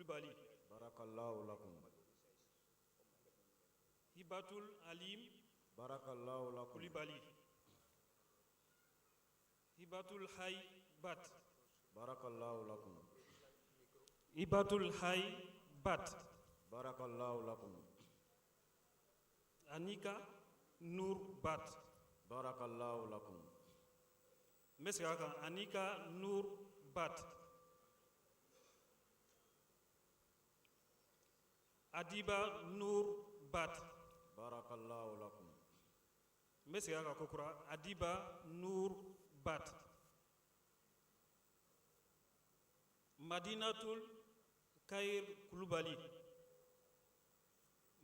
Kulubali. Barakallahu lakum. Hibatul Alim. Barakallahu lakum. Kulubali. Hibatul Hay Bat. Barakallahu lakum. Hibatul Hay Bat. Barakallahu lakum. Anika Nour Bat. Barakallahu lakum. N bɛ segin a kan, Anika Nour Bat. Adiba Nour Bat. Barakallahu lakum. N bɛ segin a kan kokura, Adiba Nour Bat. Madinatul Kayir Kulubali.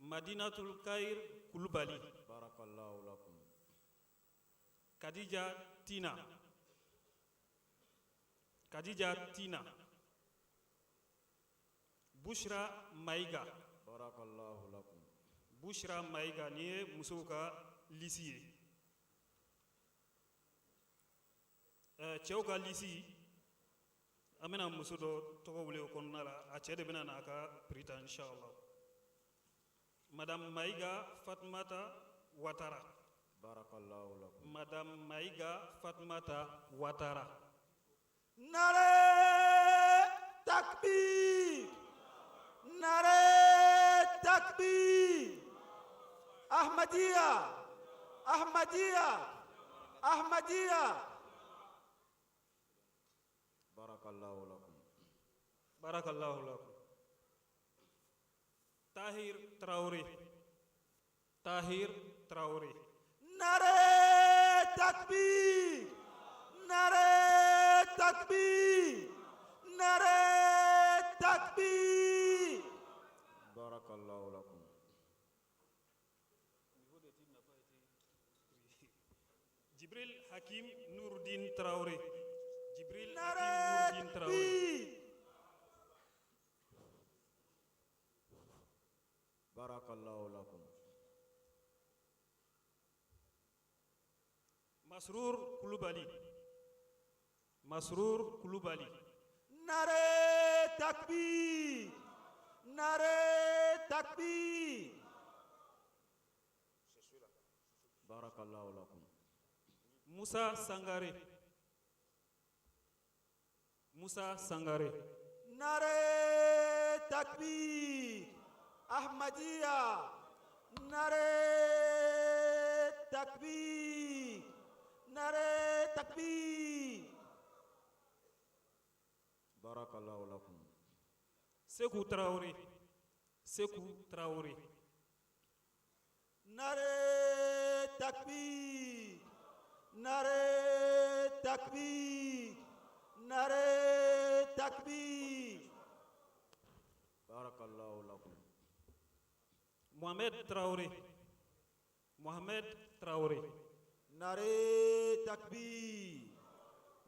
Madinatul Kayir Kulubali. Barakallahu lakum. Kadija Tina. Kadija Tina. Bushra Mayiga. Barakallahu lakum. Bushra Mayiga, nin ye musow ka lisi ye. Cɛw ka lisi, an bɛna muso dɔ tɔgɔ wele o kɔnɔna la, a cɛ de bɛna n'a ka prix ta, inshallah. Madame Mayiga Fatumata Watara. Barakallahu lakum. Madame Mayiga Fatumata Watara. Nare takbir. Nare takbir. Ahmadiyya. Ahmadiyya. Ahmadiyya. Barakallahu lakum. Barakallahu lakum. Tahir Traoré. Tahir Traoré. Nare takbir. Nare takbir. Nare takbir. Barakallahu lakum. Jibril Hakim Nouruddin Traoré. Jibril Hakim Nare Nouruddin Traoré. takbir. Barakallahu lakum. Masrour Koulibaly. Masrour Koulibaly. Nare takbir. Nare takbir. Barakallahu lakum. Moussa Sangare. Moussa Sangare. Nare takbir. Ahmadiyya. Nare takbir. Nare takbir. Barakallahu lakum. Sekou Traoré. Sekou Traoré. Nare takbir. Nare takbir. Nare takbir. Barakallahu lakum. Mohamed Traoré. Mohamed Traoré. Nare takbir.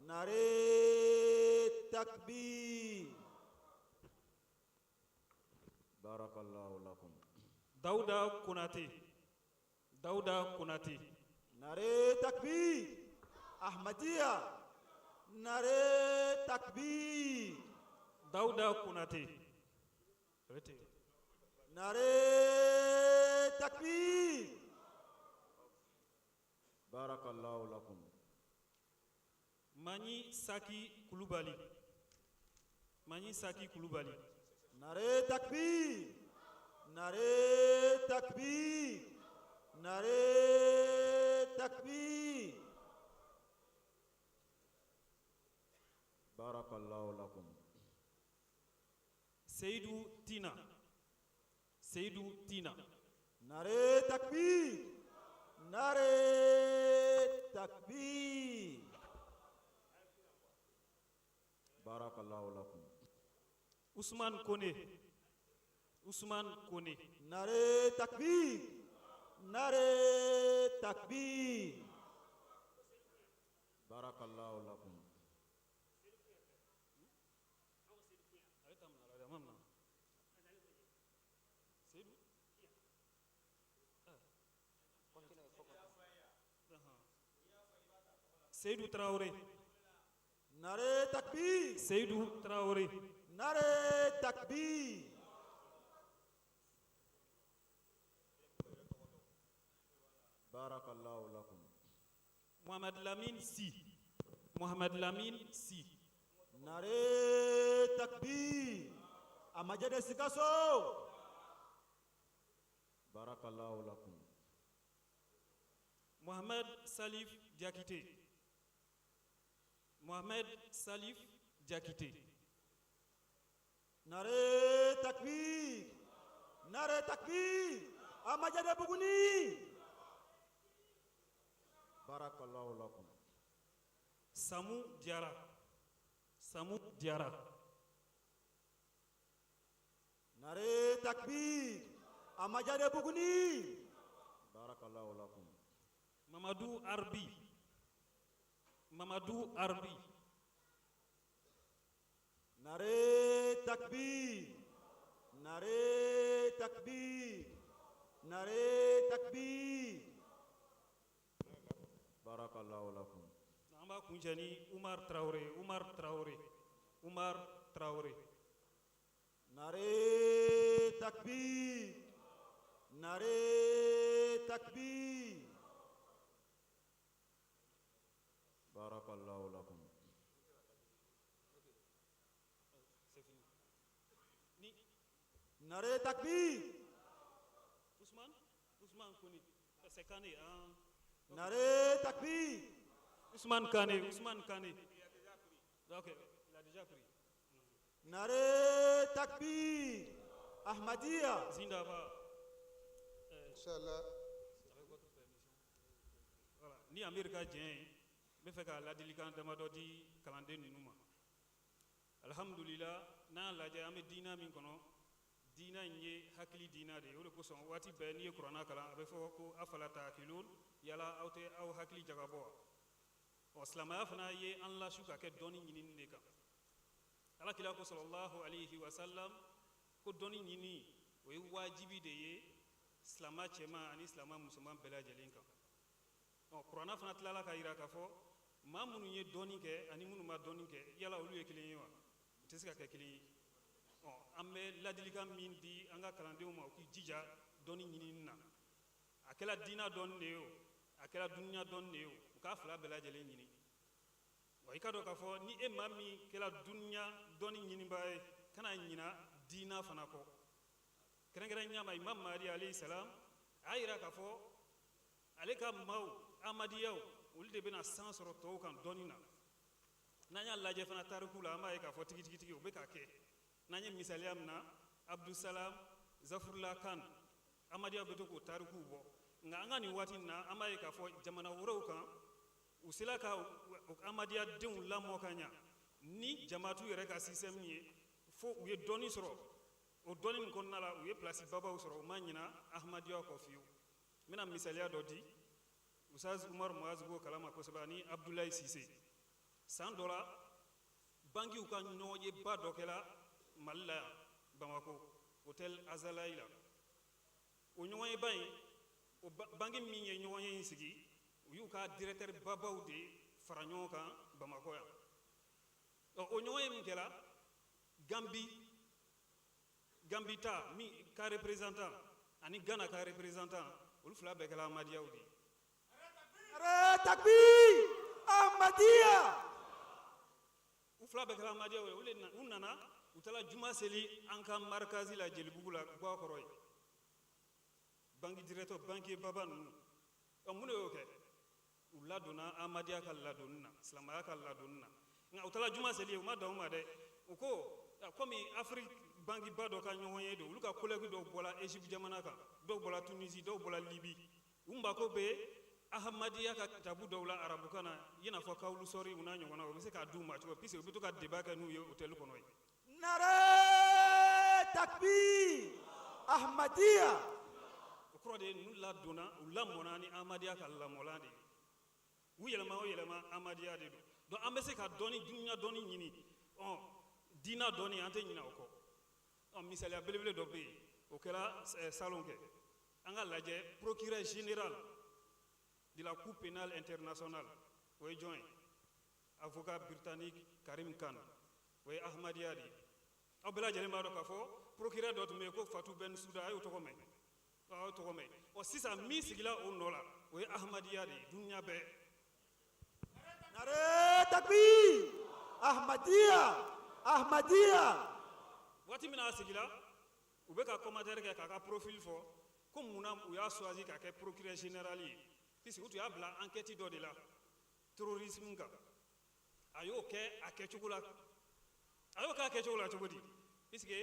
Nare takbir. Barakallahu lakum. Daouda Konate. Daouda Konate. Nare takbir. Ahmadiyya. Nare takbir. Daouda Konate. Arrêtez. Nare takbir. Barakallahu lakum. Mani Saki Koulibaly. Mani Saki Koulibaly. Nare takbir. Nare takbir. Nare takbir. Barakallahu lakum. Seydou Tina. Seydou Tina. Nare takbir. Nare takbir. Barakallahu lakum. Ousmane Kone. Ousmane Kone. Nare takbir. Nare takbir. Barakallahu lakum. Seydou. Seydou Traoré. Nare takbir. Seydou Traoré. Nare takbir. Barakallahu lakum. Mohamed Lamine Sy. Mohamed Lamine Sy. Nare takbir. Amajade Sikaso. Barakallahu lakum. Mohamed Salif Diakité. Mohamed Salif Diakité. Nare takbir. Nare takbir. Amajade Buguni. Barakallahu lakum. Samou Diara. Samou Diara. Nare takbir. Amajade Buguni. Barakallahu lakum. Mamadou Arbi. Mamadou Arbi. Nare takbir. Nare takbir. Nare takbir. Barakallahu lakum. An b'a kuncɛ ni Umar Traoré. Umar Traoré. Umar Traoré. Nare takbir. Nare takbir. Barakallahu lakum. C'est fini. Ni Nare takbir. Ousmane. Ousmane Kone. C'est Kane. Hein? Nare takbir. Ousmane Kane. Ousmane Kane. Ok, il a déjà pris. Nare takbir. Ahmadiyya. Zindaba. Inch'Allah. Avec votre permission. Voilà. Ni Amir ka diɲɛ ye, n bɛ fɛ ka ladilikan damadɔ di kalanden ninnu ma. Alhamdulila, n'an y'a lajɛ, an bɛ diina min kɔnɔ, diina in ye hakili diina de ye. O de kosɔn waati bɛɛ n'i ye kuranna kalan, a bɛ fɔ ko afala taakilun, yala aw tɛ aw hakili jagabɔ wa? Ɔ, silamɛya fana ye an lasu ka kɛ dɔnni ɲinini de kan. Ala kira ko sallallahu alayhi wa sallam ko dɔnni ɲini, o ye wajibi de ye silama cɛman ani silama musoman bɛɛ lajɛlen kan. Ɔ, kuranna fana tilala ka yira k'a fɔ maa minnu ye dɔnni kɛ ani minnu ma dɔnni kɛ, yala olu ye kelen ye wa? U tɛ se ka kɛ kelen ye. Ɔ, an bɛ ladilikan min di an ka kalandenw ma, u k'i jija dɔnni ɲinini na. A kɛra diina dɔnni de ye o, a kɛra dunuya dɔnni de ye o, u k'a fila bɛɛ lajɛlen ɲini. Wa i ka dɔn k'a fɔ ni e maa min kɛra dunuya dɔnni ɲinibaa ye, kana ɲina diina fana kɔ. Kɛrɛnkɛrɛnnenya ma, Imam Mahdi alayhi salam a y'a yira k'a fɔ ale ka maaw Ahmadiyaw, olu de bɛna san sɔrɔ tɔw kan dɔnni na. N'an y'a lajɛ fana tariku la, an b'a ye k'a fɔ tigitigi o bɛ ka kɛ. N'an ye misaliya min na, Abdusalam Zafurula Khan, Ahmadiyaw bɛ to k'o tarikuw bɔ. Nka an ka nin waati in na, an b'a ye k'a fɔ jamana wɛrɛw kan, u sela ka Ahmadiya denw lamɔ ka ɲa ni jamaatu yɛrɛ ka système ye, fo u ye dɔnni sɔrɔ. O dɔnni min kɔnɔna la, u ye place babaw sɔrɔ, u ma ɲina Ahmadiyaw kɔ fiyewu. N bɛna misaliya dɔ di. Ustaz Umar Muaz b'o kalama kosɛbɛ, ani Abdoulaye Cissé. San dɔ la, bankiw ka ɲɔgɔnyeba dɔ kɛla Mali la yan, Bamako, hôtel Azalaï la. O ɲɔgɔnyeba in, o banki min ye ɲɔgɔnye in sigi, u y'u ka directeur babaw de fara ɲɔgɔn kan Bamako yan. Ɔ, o ɲɔgɔnye min kɛla, Gambi ta min ka représentant ani Ghana ka représentant, olu fila bɛɛ kɛla Ahmadiyaw de ye. Nare takbir. Ahmadiyya. U fila bɛɛ kɛra Ahmadiyaw ye. Olu de u nana, u taara juma seli an ka markazi la Jelibugu la, Guwa kɔrɔ ye. Banque directeur, banquier baba ninnu. Ɔ, mun de y'o kɛ? U ladonna Ahmadiya ka ladonni na, silamɛya ka ladonni na. Nka u taara juma seli ye, u ma dan o ma dɛ. U ko komi Afrique banque ba dɔ ka ɲɔgɔn ye don, olu ka collègue dɔw bɔra Égypte jamana kan, dɔw bɔra Tunisie, dɔw bɔra Libye. U mako bɛ Ahmadiya ka kitabu dɔw la arabukan na, i n'a fɔ kawulu sɔri u n'a ɲɔgɔnna, u bɛ se k'a d'u ma cogo, puisque u bɛ to ka débat kɛ n'u ye hôtel kɔnɔ yen. Nare takbir. Ahmadiyya. O kɔrɔ de ye ninnu ladonna, u lamɔna ni Ahmadiya ka lamɔlan de ye. U yɛlɛma o yɛlɛma, Ahmadiya de don. Donc an bɛ se ka dɔnni, dunuya dɔnni ɲini, ɔ, diina dɔnni, an tɛ ɲinɛ o kɔ. Ɔ, misaliya belebele dɔ bɛ yen, o kɛra salon kɛ. An ka lajɛ, procureur général de la Cour pénale internationale, o ye jɔn ye? Avocat britannique Karim Khan, o ye Ahmadiya de ye. Aw bɛɛ lajɛlen b'a dɔn k'a fɔ procureur dɔ tun bɛ yen ko Fatou Bensouda, a y'o tɔgɔ mɛn, a y'o tɔgɔ mɛn. Ɔ, sisan min sigila o nɔ la, o ye Ahmadiyya de ye dunuya bɛɛ. Nare takbir! Ahmadiyya! Ahmadiyya! Waati min na a sigila, u bɛ ka commentaire kɛ k'a ka profil fɔ ko munna u y'a choisi k'a kɛ procureur général ye, puisque u tun y'a bila enquête dɔ de la terrorisme kan. A y'o kɛ a kɛcogo la, a y'o kɛ a kɛcogo la cogo di? Puisque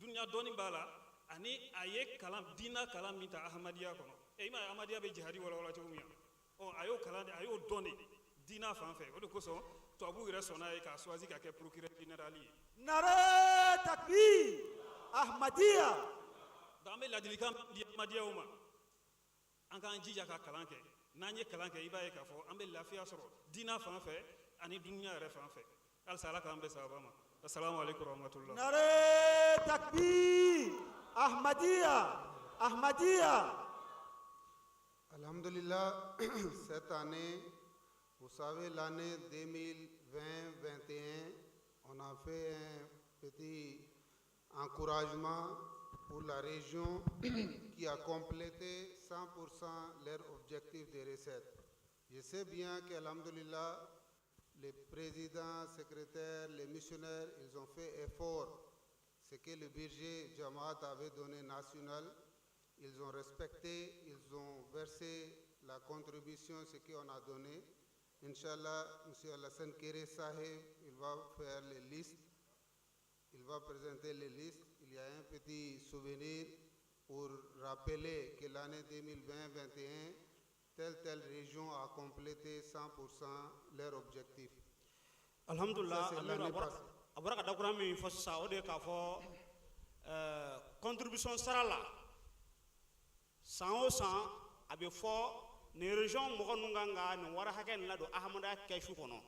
dunuya dɔɔni b'a la ani a ye kalan, diina kalan min ta Ahmadiyya kɔnɔ. E i m'a ye Ahmadiyya bɛ jihadi walawala cogo min na, ɔ, a y'o kalan de, a y'o dɔn de diina fan fɛ. O de kosɔn tubabuw yɛrɛ sɔnna ye k'a choisi ka kɛ procureur général ye. Nare takbir! Ahmadiyya! Donc an bɛ ladilikan di Ahmadiyaw ma, an k'an jija ka kalan kɛ. N'an ye kalan kɛ, i b'a ye k'a fɔ an bɛ lafiya sɔrɔ diina fan fɛ ani dunuya yɛrɛ fan fɛ. Halisa Ala k'an bɛn sababa ma. Assalamu alaikum warahmatullah. Nare takbir! Ahmadiyya! Ahmadiyya! Alhamdulillah, cette année, vous savez, l'année 2020-21, on a fait un petit encouragement pour la région qui a complété 100% leur objectif de recettes. Je sais bien qu'Alhamdulillah, les présidents, secrétaires, les missionnaires, ils ont fait effort. Ce que le budget Jamaat avait donné national, ils ont respecté, ils ont versé la contribution, ce qu'on a donné. Inch'Allah, M. Alassane Kéré Sahib, il va faire les listes, il va présenter les listes. Il y a un petit souvenir pour rappeler que l'année 2020-21, telle telle région a complété 100% leur objectif. Alhamdulillah. Ça, c'est Amiru, l'année a bɔra passée. A bɔra ka dakura min fɔ sisan, o de ye k'a fɔ contribution sara la, san o san a bɛ fɔ nin région mɔgɔ ninnu kan ka nin wari hakɛ nin ladon Ahmadiyya kɛsu kɔnɔ.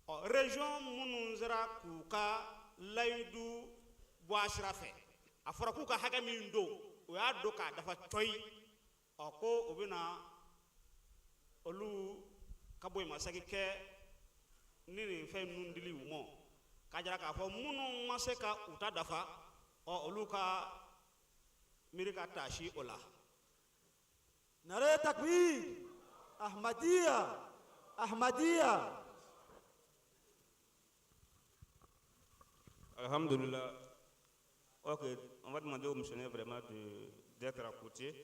Ɔ, région minnu sera k'u ka layidu bɔ a sira fɛ, a fɔra k'u ka hakɛ min don, o y'a don k'a dafa cɔyi. Ɔ, ko o bɛna olu ka bonyamasegin kɛ ni nin fɛn ninnu dili u ma, k'a jira k'a fɔ minnu ma se ka u ta dafa, ɔ, olu ka miiri ka taasi o la. Nare takbir! Ahmadiyya! Ahmadiyya! Alhamdulillah. Ok, on va demander aux missionnaires vraiment d'être à côté.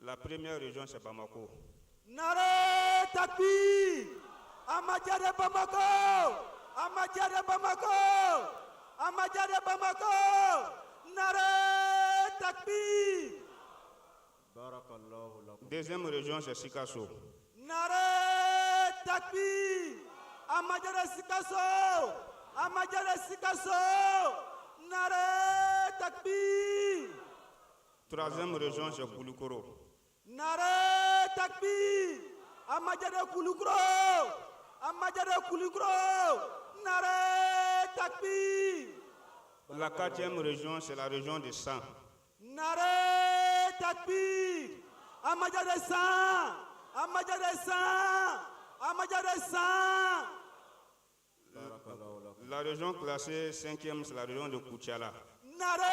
La première région, c'est Bamako. Nare takbir! Ahmadiyya de Bamako! Ahmadiyya de Bamako! Ahmadiyya de Bamako! Nare takbir! Barakallahu lakum. Deuxième région, c'est Sikasso. Nare takbir! Ahmadiyya de Sikasso! Ahmadiyya de Sikasso! Nare takbir! Troisième région, c'est Koulikoro. Nare takbir! Ahmadiyya de Koulikoro! Ahmadiyya de Koulikoro! Nare takbir! La quatrième région, c'est la région de San. Nare takbir! Ahmadiyya de San! Ahmadiyya de San! Ahmadiyya de San! Barakallahu lakum. La région classée cinquième, c'est la région de Koutiala. Nare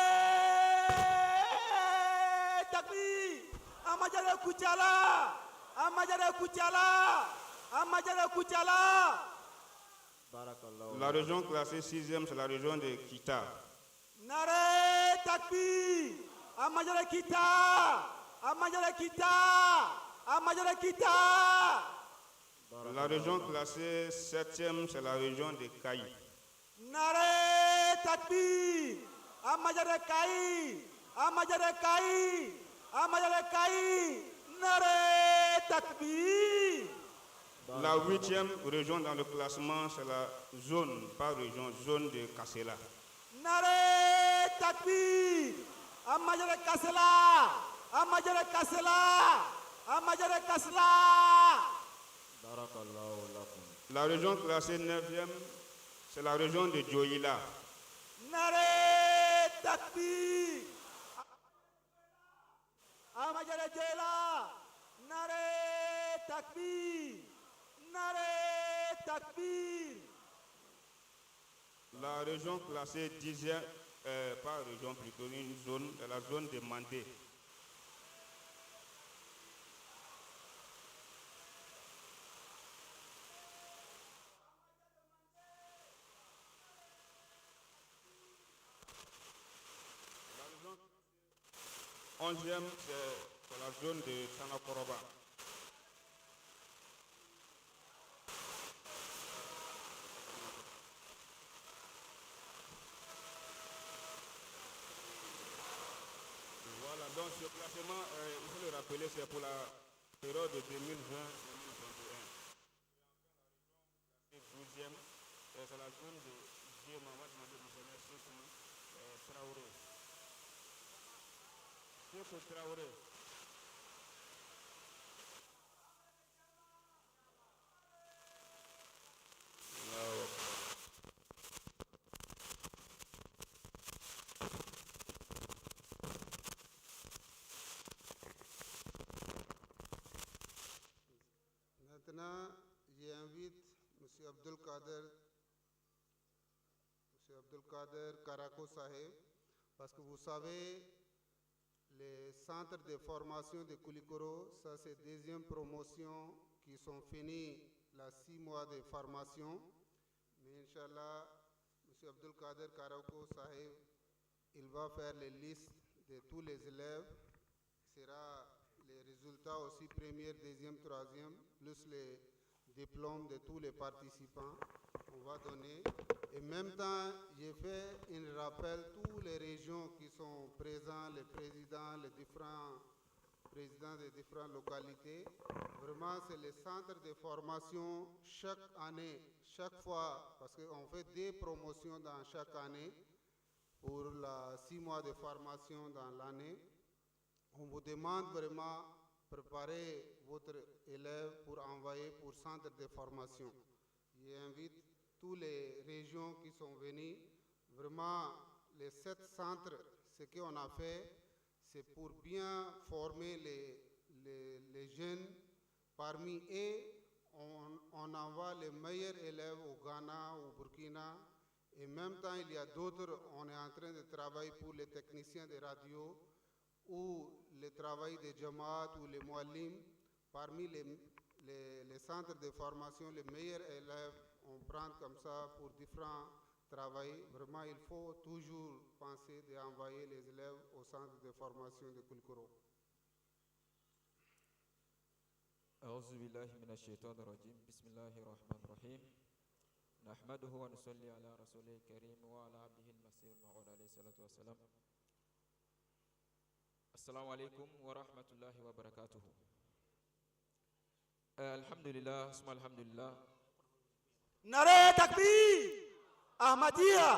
takbir! Ahmadiyya de Koutiala! Ahmadiyya de Koutiala! Ahmadiyya de Koutiala! Barakallahu La région classée sixième, c'est la région de Kita. Nare takbir! Ahmadiyya de Kita! Ahmadiyya de Kita! Ahmadiyya de Kita! La région classée septième, c'est la région de Kayes. Nare takbir! Ahmadiyya de Kayes! Ahmadiyya de Kayes! Ahmadiyya de Kayes! Nare takbir! La huitième région dans le classement, c'est la zone, pas région, zone de Kassela. Nare takbir! Ahmadiyya de Kassela! Ahmadiyya de Kassela! Ahmadiyya de Kassela! Barakallahu lakum. La région classée neuvième, c'est la région de Dioïla. Nare takbir! Ahmadiyya de Dioïla! Nare takbir! Nare takbir! La région classée 10e, pas région plutôt, une zone, la zone de Mandé. La région 11e, c'est la zone de Sanakoroba. Voilà, donc ce classement, il faut le rappeler, c'est pour la période de 2020-2021. Et 12e, c'est la zone de Dieu, Maman, missionnaire Sékou Traoré. Sékou Traoré. Allahu Akbar. Maintenant, j'invite M. Abdul Kader, M. Abdul Kader Karako Saheb, parce que vous savez, les centres de formation de Koulikoro, ça c'est deuxième promotion qui sont finis la 6 mois de formation. Mais Inch'Allah, M. Abdul Kader Karako Saheb, il va faire les listes de tous les élèves. Ce sera les résultats aussi, première, deuxième, troisième, plus les diplômes de tous les participants. On va donner. Et en même temps, j'ai fait un rappel toutes les régions qui sont présentes, les présidents, les différents présidents des différentes localités. Vraiment, c'est le centre de formation chaque année, chaque fois, parce qu'on fait des promotions dans chaque année pour la 6 mois de formation dans l'année. On vous demande vraiment préparer votre élève pour envoyer pour centre de formation. J'invite toutes les régions qui sont venues. Vraiment, les sept centres, ce qu'on a fait, c'est pour bien former les jeunes. Parmi eux, on envoie les meilleurs élèves au Ghana, au Burkina. Et en même temps, il y a d'autres, on est en train de travailler pour les techniciens de radio ou le travail des Jamaat ou les Muallim. Parmi les centres de formation, les meilleurs élèves, on prend comme ça pour différents travaux. Vraiment, il faut toujours penser d'envoyer les élèves au centre de formation de Koulikoro. أعوذ بالله من الشيطان الرجيم. بسم الله الرحمن الرحيم. نحمده ونصلي على رسوله الكريم وعلى عبده المسيح الموعود عليه الصلاة والسلام. السلام عليكم ورحمة الله وبركاته. الحمد لله ثم الحمد لله. Nare takbir! Ahmadiyya!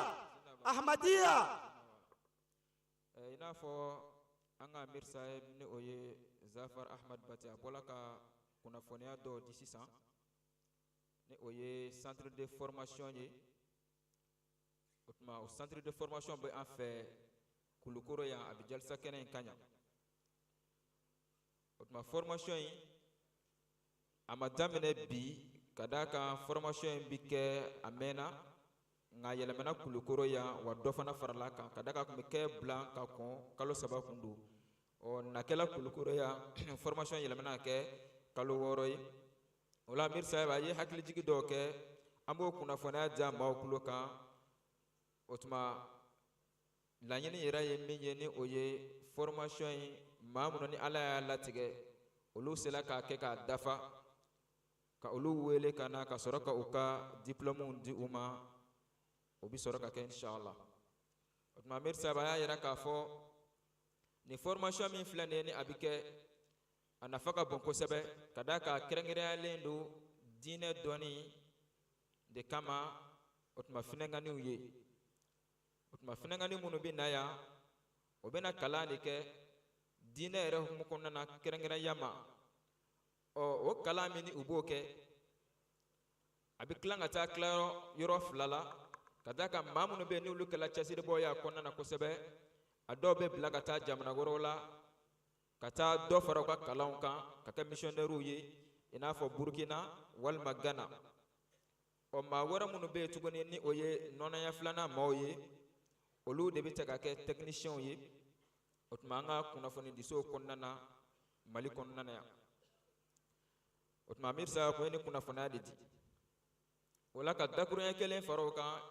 Ahmadiyya! I n'a fɔ an ka Amir Saheb, ni o ye Zafar Ahmad Bati, a bɔla ka kunnafoniya dɔw di sisan, ni o ye centre de formation ye. O tuma, o centre de formation bɛ an fɛ Kulukoro yan, a bɛ jalisa kɛnɛ in kan yan. O tuma, formation in a ma daminɛ bi, ka d'a kan formation in bi kɛ a mɛnna, nka a yɛlɛmana Kulukoro yan wa dɔ fana farala kan, ka d'a kan a tun bɛ kɛ bila ka kɔn kalo 3 kun don. Ɔ nakɛla Kulukoro yan, formation yɛlɛmana ka kɛ kalo 6 ye. O la, Amir Saheb a ye hakilijigi dɔw kɛ, an b'o kunnafoniya di maaw tulo kan. O tuma, laɲini yɛrɛ ye min ye, ni o ye formation in, maa minnu ni Ala y'a latigɛ olu sera k'a kɛ k'a dafa, ka olu wele ka na ka sɔrɔ ka u ka diplôme di u ma, o bi sɔrɔ ka kɛ inshallah. O tuma, Amir Saheb a y'a yira k'a fɔ nin formation min filɛ nin ye, ni a bi kɛ, a nafa ka bon kosɛbɛ, ka d'a kan kɛrɛnkɛrɛnyalen don diinɛ dɔnni de kama. O tuma, finɛnganiw ye, o tuma, finɛngani minnu bɛ na yan, o bɛna kalan de kɛ diinɛ yɛrɛ hukumu kɔnɔna na kɛrɛnkɛrɛnya ma. Ɔ o kalan min ni u b'o kɛ, a bɛ tila ka taa tila yɔrɔ fila la, ka d'a kan maa minnu bɛ yen n'olu kɛla cɛsiribɔ ye a kɔnɔna na kosɛbɛ, a dɔw bɛ bila ka taa jamana wɛrɛw la ka taa dɔ fara u ka kalanw kan ka kɛ missionnaires ye, i n'a fɔ Burukina walima Ghana. Ɔ maa wɛrɛ minnu bɛ yen tuguni, ni o ye nɔnɔya filanan maaw ye, Olu de bɛ ta ka kɛ techniciens ye o tuma an ka kunnafonidisow kɔnɔna na, Mali kɔnɔna na yan. O tuma Mirisa kun ye ni kunnafoniya de di. O la, ka dakuruɲɛ kelen fara o kan,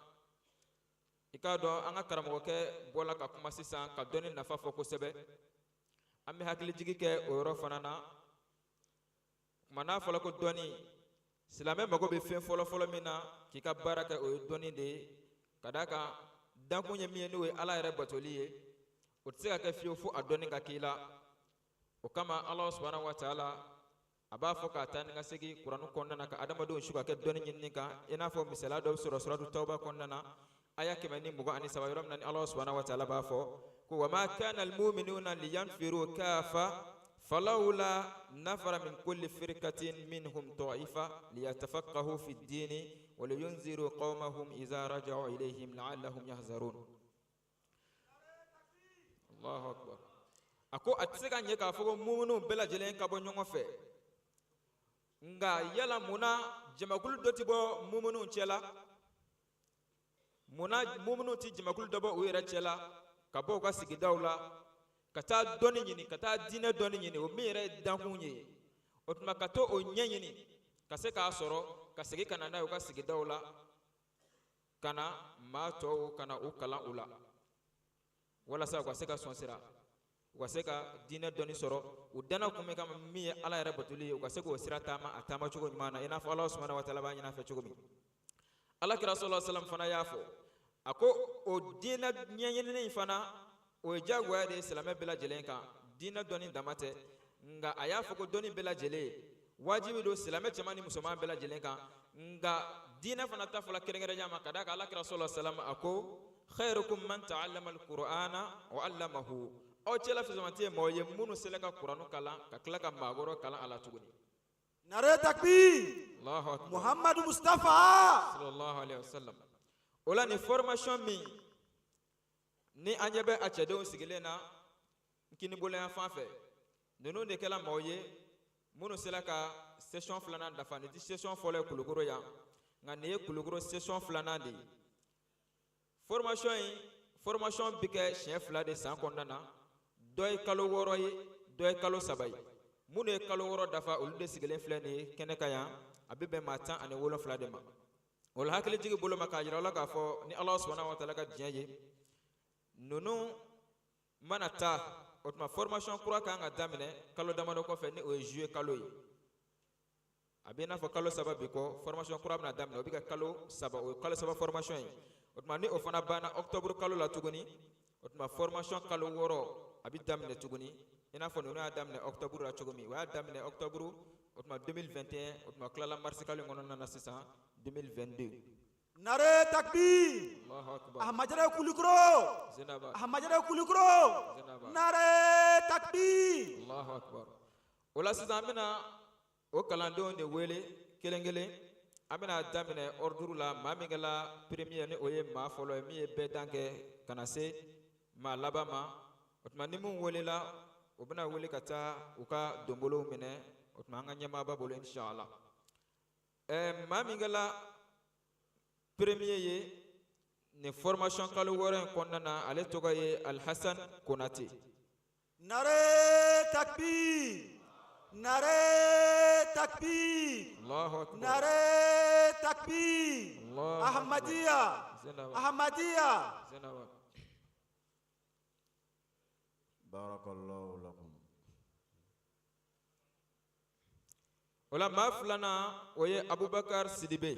i k'a dɔn an ka karamɔgɔkɛ bɔla ka kuma sisan ka dɔnni nafa fɔ kosɛbɛ. An bɛ hakilijigi kɛ o yɔrɔ fana na. Kuma n'a fɔla ko dɔnni, silamɛ mago bɛ fɛn fɔlɔfɔlɔ min na k'i ka baara kɛ, o ye dɔnni de ye, ka d'a kan dankun ye min ye, n'o ye Ala yɛrɛ batoli ye, o tɛ se ka kɛ fiyewu fo a dɔnni ka k'i la. O kama Ala subahana wa taala a b'a fɔ k'a taa ni ka segin Kuranu kɔnɔna na ka adamadenw su ka kɛ dɔnni ɲinini kan, i n'a fɔ misaliya dɔ bɛ sɔrɔ suratu Tawba kɔnɔna na, aya 123, yɔrɔ min na ni Ala subahana wa taala b'a fɔ ko wama kana almuminuna liyanfiru kafa falawla nafara min kulli firkatin minhum ta'ifa liyatafaqahu fi ddini wa liyunziru qawmahum iza raja'u ilayhim la'allahum yahzarun. Allahu akbar. A ko a tɛ se ka ɲɛ k'a fɔ ko muminuw bɛɛ lajɛlen ka bɔ ɲɔgɔn fɛ, nka yala munna jamakulu dɔ tɛ bɔ muminuw cɛ la? Munna muminuw tɛ jamakulu dɔ bɔ u yɛrɛ cɛ la, ka bɔ u ka sigidaw la, ka taa dɔnni ɲini, ka taa diinɛ dɔnni ɲini, o min yɛrɛ ye dankun ye? O tuma ka to o ɲɛɲini ka se k'a sɔrɔ, ka segin ka na n'a ye u ka sigidaw la, ka na maa tɔw ka na u kalan u la, walasa u ka se ka sɔn sira, u ka se ka diinɛ dɔnni sɔrɔ, u danna kun min kama, min ye Ala yɛrɛ batoli ye, u ka se k'o sira taama a taama cogo ɲuman na, i n'a fɔ Ala subahana wa taala b'a ɲini a fɛ cogo min. Ala kira sallallahu alaihi wasallam fana y'a fɔ, a ko o diinɛ ɲɛɲinini in fana, o ye diyagoya de ye silamɛ bɛɛ lajɛlen kan. Diinɛ dɔnni dama tɛ, nka a y'a fɔ ko dɔnni bɛɛ lajɛlen wajibi don silamɛ cɛman ni musoman bɛɛ lajɛlen kan, nka diinɛ fana ta fɔla kɛrɛnkɛrɛnya ma, ka d'a kan Ala kira sallallahu alaihi wasallam a ko khairukum man ta'allama al-Qur'ana wa 'allamahu, aw cɛla fisamanti ye mɔgɔ ye minnu sera ka Kuranu kalan ka tila ka maa wɛrɛw kalan a la tuguni. Nare takbir. Allahu akbar. Muhammadu Mustafa. Sallallahu alaihi wasallam. O la, nin formation min ni an ɲɛ bɛ a cɛdenw sigilen na n kinibolo yan fan fɛ, ninnu de kɛla maaw ye minnu sera ka session filanan dafa. Nin ti session fɔlɔ ye Kulukoro yan, nka nin ye Kulukoro session filanan de ye. Formation in, formation bɛ kɛ siɲɛ fila de san kɔnɔna na. Dɔ ye kalo 6 ye, dɔ ye kalo 3 ye. Minnu ye kalo 6 dafa, olu de sigilen filɛ nin ye kɛnɛ kan yan. A bɛ bɛn maa 17 de ma. O la, hakilijigi bolo ma k'a jira aw la k'a fɔ ni Ala subahana wa taala ka diɲɛ ye, ninnu mana taa, o tuma formation kura kan ka daminɛ kalo damadɔ kɔfɛ, ni o ye juillet kalo ye. A bɛ i n'a fɔ kalo 3 bi kɔ, formation kura bɛna daminɛ. O bɛ kɛ kalo 3, o ye kalo 3 formation ye. O tuma ni o fana banna octobre kalo la tuguni, o tuma formation kalo 6 a bɛ daminɛ tuguni, i n'a fɔ ninnu y'a daminɛ octobre la cogo min. O y'a daminɛ octobre, o tuma 2021, o tuma tilala mars kalo in kɔnɔna na sisan 2022. Nare takbir. Allahu akbar. Ahmadiyya Kulikoro. Zinaba. Ahmadiyya Kulikoro. Zinaba. Nare takbir. Allahu akbar. O la sisan, an bɛna o kalandenw de wele kelen kelen. An bɛna daminɛ ordre la, maa min kɛla premier, ni o ye maa fɔlɔ ye min ye bɛɛ dan kɛ ka na se maa laban ma. O tuma ni min welela, o bɛna wele ka taa u ka donbolow minɛ, o tuma an ka ɲɛmaaba bolo, inshallah. Maa min kɛla premier ye nin formation kalo 6 in kɔnɔna na, ale tɔgɔ ye Alhasan Konate. Nare takbir. Nare takbir. Allahu akbar. Nare takbir. Allahu akbar. Ahmadiyya. Zinaba. Ahmadiyya. Zinaba. Barakallahu lakum. O la, maa filanan, o ye Abubakar Sidibe.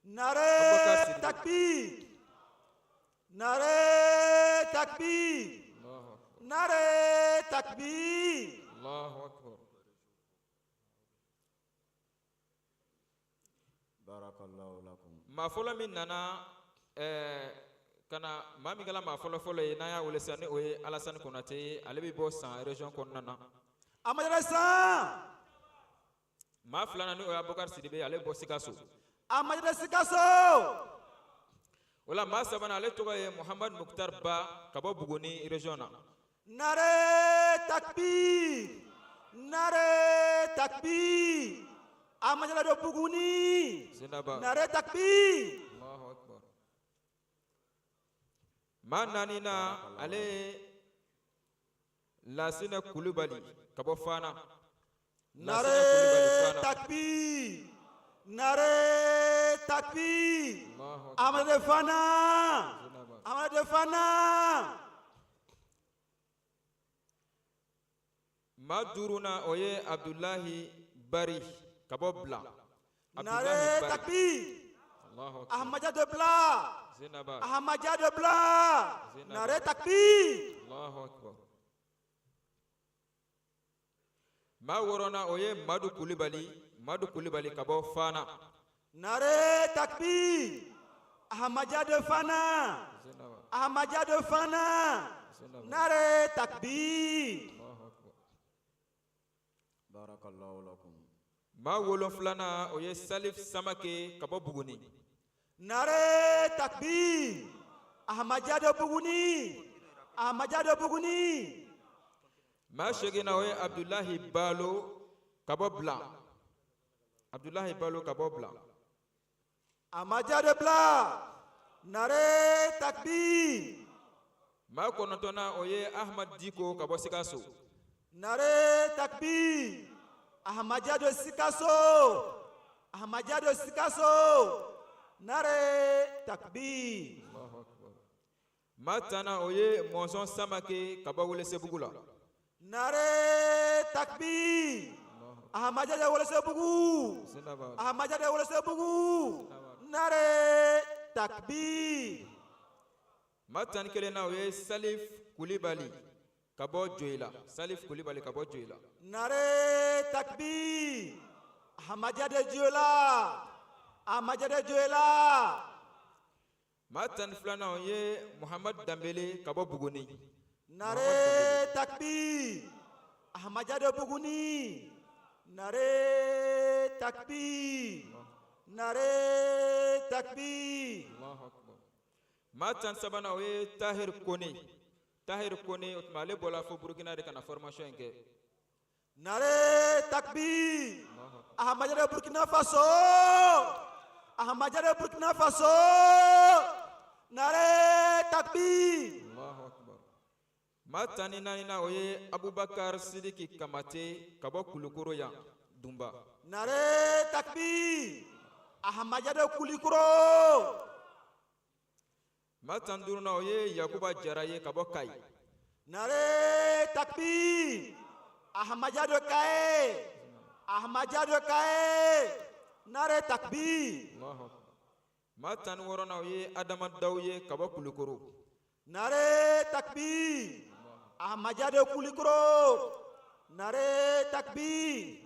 Nare Abubakar Sidibe. takbir. Nare takbir. Allahu akbar. Nare takbir. Allahu akbar. Barakallahu lakum. Maa fɔlɔ min nana ka na, maa min kɛra maa fɔlɔ fɔlɔ ye n'an y'a wele sisan, ni o ye Alasani Konate ye, ale bɛ bɔ San région kɔnɔna na. Ahmadiyya San. Maa filanan, ni o ye Abubakar Sidibe, ale bɛ bɔ Sikaso. Ahmadiyya Sikaso. O la, maa sabanan, ale tɔgɔ ye Muhamadu Mukhtar Ba, ka bɔ Buguni région na. Nare takbir. Nare takbir. Ahmadiyya de Buguni. Zinaba. Nare takbir. Allahu akbar. Maa naaninan, ale ye Lasinɛ Kulubali ka bɔ Fana. Lasinɛ Kulubali Nare Fana. takbir! Nare takbir! Allahu akbar. Ahmadiyya de Fana! Zindabad. Ahmadiyya de Fana! Maa duurunan, o ye Abdulahi Bari ka bɔ Bila. Abdulahi Nare Bari. takbir! Allahu akbar. Ahmadiyya de Bila! Zindabad. Ahmadiyya de Bila! Zindabad. Nare takbir! Allahu akbar. Maa wɔɔrɔnan, o ye Madu Kulibali, Madu Kulibali ka bɔ Fana. Nare takbir! Ahmadiyya de Fana! Zindabad. Ahmadiyya de Fana! Zindabad. Nare takbir! Allahu akbar. Barakallahu lakum. Maa wolonfilanan, o ye Salif Samake ka bɔ Buguni. Nare takbir! Ahmadiyya de Buguni! Ahmadiyya de Buguni! Maa seginnan, o ye Abdulahi Balo ka bɔ Bila. Abdulahi Balo ka bɔ Bila. Ahmadiyya de Bila! Nare takbir! Maa kɔnɔntɔnnan, o ye Ahmad Diko ka bɔ Sikaso. Nare takbir! Ahmadiyya de Sikaso! Ahmadiyya de Sikaso! Nare takbir! Allahu akbar. Maa tannan, o ye Mɔnzɔn Samake ka bɔ Welesebugu la. Nare takbir! Ahmadiyya de Welesebugu! Zindabad. Ahmadiyya de Welesebugu! Nare takbir! Maa 11nan, o ye Salif Kulibali ka bɔ Joyila. Salif Kulibali ka bɔ Joyila. Nare takbir! Ahmadiyya de Diola! Ahmadiyya de Diola! Maa 12nan, o ye Muhamad Danbele ka bɔ Buguni. Nare takbir! Ahmadiyya de Buguni! Nare takbir! Nare takbir! Allahu akbar. Maa 13nan, o ye Tahir Kone. Tahir Kone, o tuma ale bɔra fo Burukina de ka na formation in kɛ. Nare takbir! Ahmadiyya de Burkina Faso! Ahmadiyya de Burkina Faso! Nare takbir! Allahu akbar. Maa 14nan, o ye Abubakar Sidiki Kamate ka bɔ Kulukoro yan Dunba. Nare takbir! Ahmadiyya de Kulikoro! Maa 15nan, o ye Yakuba Jara ye ka bɔ Kayi. Nare takbir! Ahmadiyya de Kaye! Ahmadiyya de Kaye! Nare takbir! Allahu akbar. Maa 16nan, o ye Adama Daw ye ka bɔ Kulukoro. Nare takbir! Ahmadiyya de Kulikoro! Nare takbir!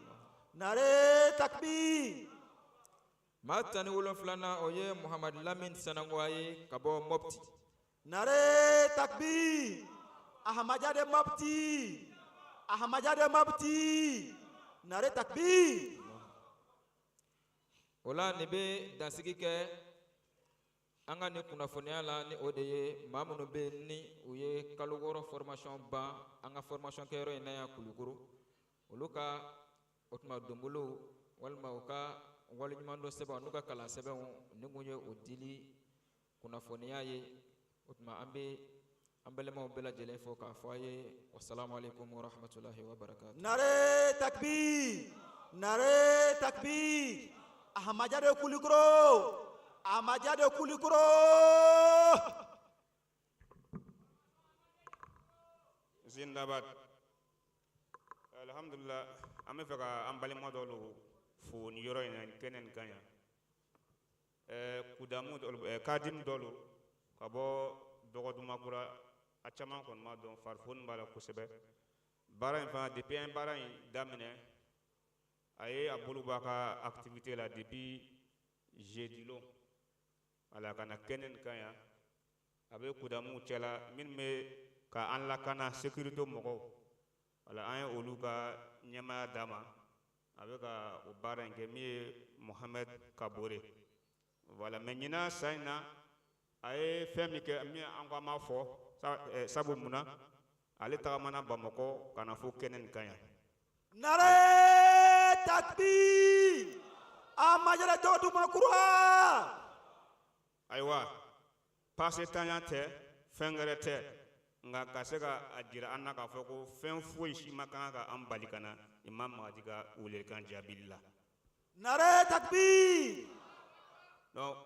Nare takbir! Maa 17nan, o ye Muhamad Lamin Sanangoya ye ka bɔ Mopti. Nare takbir! Ahmadiyya de Mopti! Ahmadiyya de Mopti! Nare takbir! O la, nin bɛ dansigi kɛ an ka nin kunnafoniya la, ni o de ye maa minnu bɛ yen ni u ye kalo 6 formation ban an ka formation kɛyɔrɔ in na yan Kulukoro, olu ka o tuma donbolow walima u ka waleɲumandɔn sɛbɛnw n'u ka kalan sɛbɛnw, nin kun ye o dili kunnafoniya ye. O tuma an bɛ an balimaw bɛɛ lajɛlen fo k'a fɔ a ye wasalamu aleykum wa rahmatulahi wa barakatu. Nare takbir! Nare takbir! Ahmadiyya de Kulikoro! Ahmadiyya de Kulikoro! Zindabad. Alhamdulillah, an bɛ fɛ ka an balima dɔ lo fo nin yɔrɔ in na, nin kɛnɛ nin kan yan. Kudamu dɔ lo, kadim dɔ lo ka bɔ Dɔgɔdumakura. A caman kɔni b'a dɔn, farifoni b'a la kosɛbɛ. Baara in fana, depuis an ye baara in daminɛ, a ye a bolo bɔ a ka activité la depuis jeudi lon, wala ka na kɛnɛ nin kan yan. A bɛ kudamuw cɛla minnu bɛ ka an lakana, sécurité mɔgɔw, wala an ye olu ka ɲɛmaaya d'a ma. A bɛ ka o baara in kɛ, min ye Mohamed Kabore, voilà. Mais ɲinan san in na, a ye fɛn min kɛ, min an ko an b'a fɔ, sabu mun na ale tagamana Bamakɔ ka na fo kɛnɛ nin kan yan. Nare takbir! Ahmadiyya de Dɔgɔdumakura! Ayiwa, passe tanya tɛ. Fɛn wɛrɛ tɛ, nka ka se ka a jira an na k'a fɔ ko fɛn foyi si ma kan ka an bali ka na Imam Mahdi ka welelikan jaabili la. Nare takbir. Donc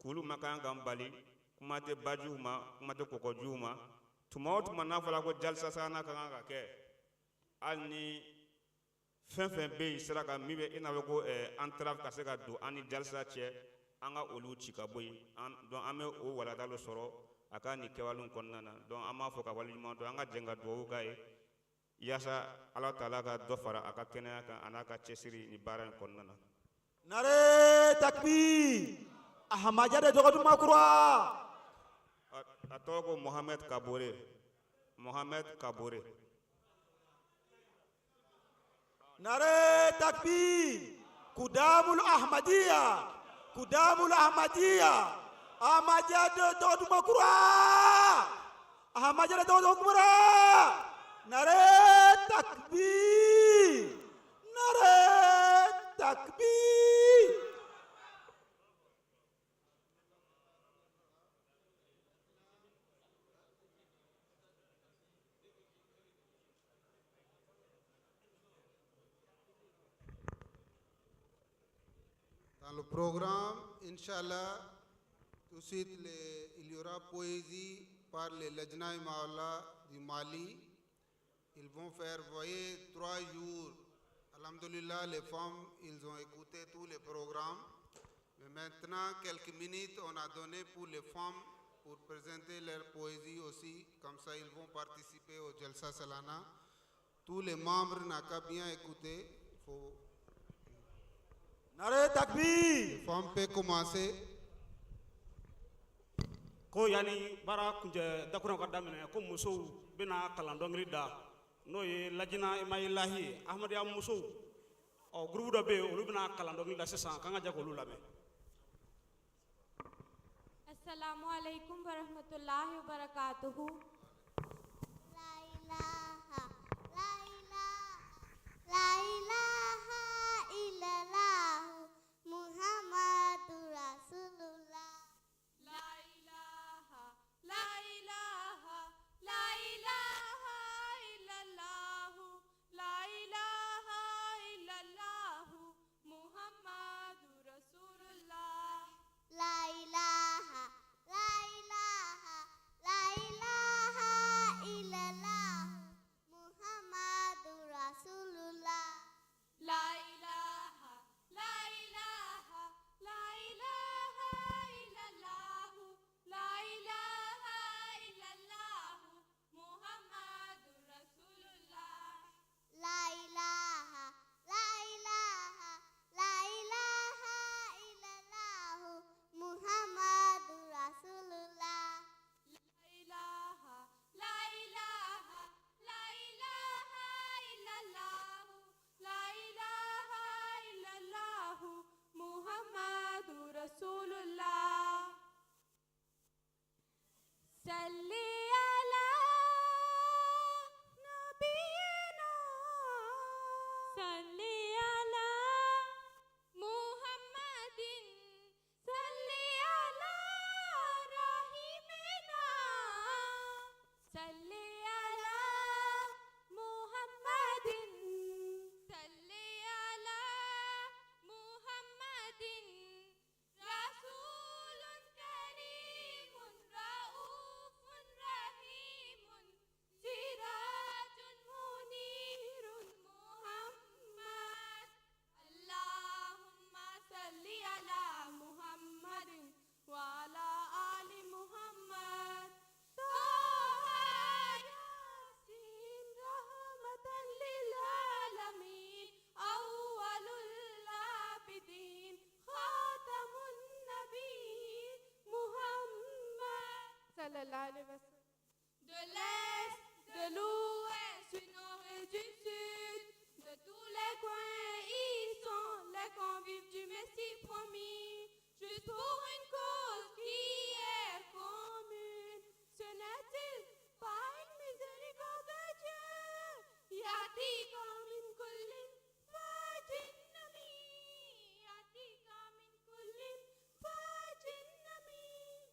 kulu ma kan k'an bali, kuma tɛ bajiw ma, kuma tɛ kɔgɔjiw ma. Tuma o tuma n'a fɔra ko jalisa salana ka kan ka kɛ, hali ni fɛn fɛn bɛ yen sira kan min bɛ i n'a fɔ ko entrave ka se ka don an ni jalisa cɛ, an ka olu ci ka bɔ yen. Donc an bɛ o walanda dɔ sɔrɔ a ka nin kɛwalew kɔnɔna na. Donc an b'a fɔ ka waleɲuman dɔn, an ka jɛn ka dugawu k'a ye yaasa Ala taala ka dɔ fara a ka kɛnɛya kan a n'a ka cɛsiri ni baara in kɔnɔna na. Nare takbir. Ahmadiyya de Dɔgɔduma Kura. A tɔgɔ ko Mohamed Kabore, Mohamed Kabore. Nare takbir. Kudamul Ahmadiyya. Kudamul Ahmadiyya. Ahmadiyya de Dɔgɔduma Kura. Ahmadiyya de Dɔgɔduma Kura. Nare takbir. Nare takbir. Dans le programme, Inch'Allah, tout de suite, il y aura poésie par les Lajna Imaullah du Mali. Ils vont faire, voyez, 3 jours. Alhamdulillah, les femmes, ils ont écouté tous les programmes. Mais maintenant, quelques minutes, on a donné pour les femmes pour présenter leur poésie aussi. Comme ça, ils vont participer au Jalsa Salana. Tous les membres n'ont qu'à bien écouter. Il faut Nare takbir. Les femmes peuvent commencer. Ko yanni baara kuncɛ dakuruɲɛ ka daminɛ, ko musow bɛna kalan dɔnkili da, n'o ye Lajina Imayilahi ye, Ahmadiyya musow. Ɔ, groupe dɔ bɛ yen, olu bɛna kalan dɔnkili da sisan, k'an ka jɛ k'olu lamɛn. Assalamu alaikum warahmatullahi wabarakatuhu. La ilaha, la ilaha, la ilaha illallah, Muhammadu Rasulullah. La ilaha, la ilaha, la ilaha illallah, la ilaha illallah, Muhammadu Rasulullah. La ilaha, la ilaha, la ilaha illallah, Muhammadu Rasulullah. La ilaha, la ilaha, la ilaha illallah, la ilaha illallah, Muhammadu Rasulullah. La ilaha, la ilaha, la ilaha illallah, Muhammadu Rasulullah. La ilaha, la ilaha, la ilaha illallah, la ilaha illallah, Muhammadu Rasulullah. صل على نبينا، صل على محمد، صل على رحيمنا، صل على محمد، صل على محمد، رسول كريم رؤوف رحيم، سراج منير محمد. اللهم صل على محمد وعلى آل محمد. طه ياسين رحمة للعالمين، أول العابدين، خاتم النبيين محمد صلى الله عليه وسلم. De l'est, de l'ouest, du nord et du sud, de tous les coins, ils sont les convives du Messie promis, juste pour une cause qui est commune. Ce n'est-il pas une miséricorde de Dieu? يأتيك من كل فج عميق، يأتيك من كل فج عميق.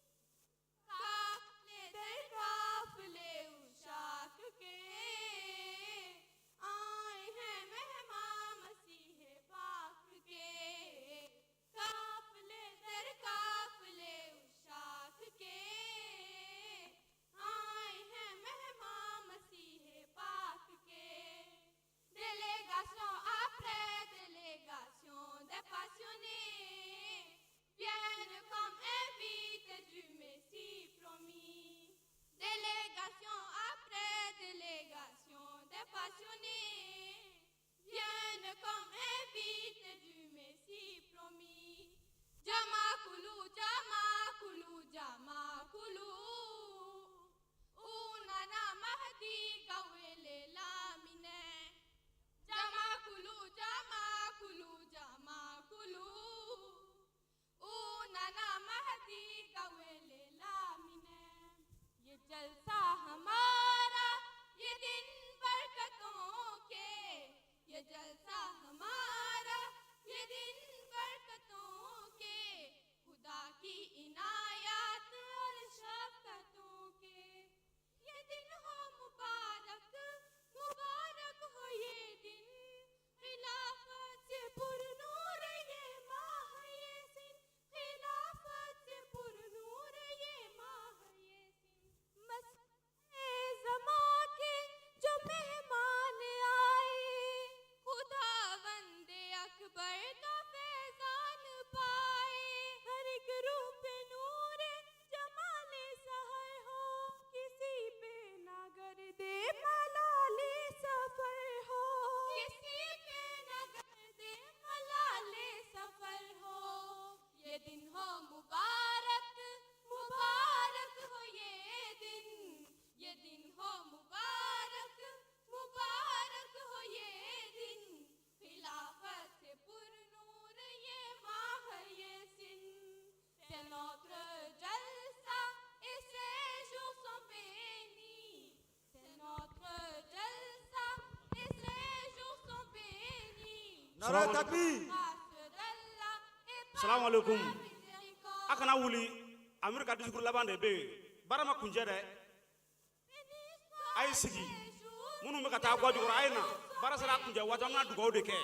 Comme invité du Messie promis. Jamakulu, Jamakulu, Jamakulu. U nana Mahdi ka wele laminɛ. Jamakulu, Jamakulu, Jamakulu. U nana Mahdi ka wele laminɛ. ये जलसा हमारा, ये दिन बरकतों के। ये जलसा हमारा, ये दिन बरकतों के। खुदा की इनायत और शफ़क़तों के। ये दिन हो मुबारक, मुबारक हो ये दिन। खिलाफत से पुरनूर ये माह ये सिन। खिलाफत से पुरनूर ये माह ये सिन। मस्ते ज़मा के जो मेहमान आए, खुदावंदे अकबर का फैजान पाए। हर एक रूह पे नूर जमाले सहर हो, किसी पे ना गर्दे मलाले सफर हो, किसी पे ना गर्दे मलाले सफर हो। ये दिन हो मुबारक, मुबारक हो ये दिन। ये दिन हो मुबारक, मुबारक हो ये दिन। खिलाफत से पुरनूर ये माह ये सिन। C'est notre jalsa et ces jours sont bénis. C'est notre jalsa et ces jours sont bénis. Nara takbir. Grâce d'Allah et par Salamu alaikum. sa miséricorde. A kana wuli, amiru ka discours laban de bɛ yen. Baara ma kuncɛ dɛ. A ye sigi. Minnu bɛ ka taa ga jukɔrɔ, a ye na. Baara sera a kuncɛ waati, an bɛna dugawu de kɛ.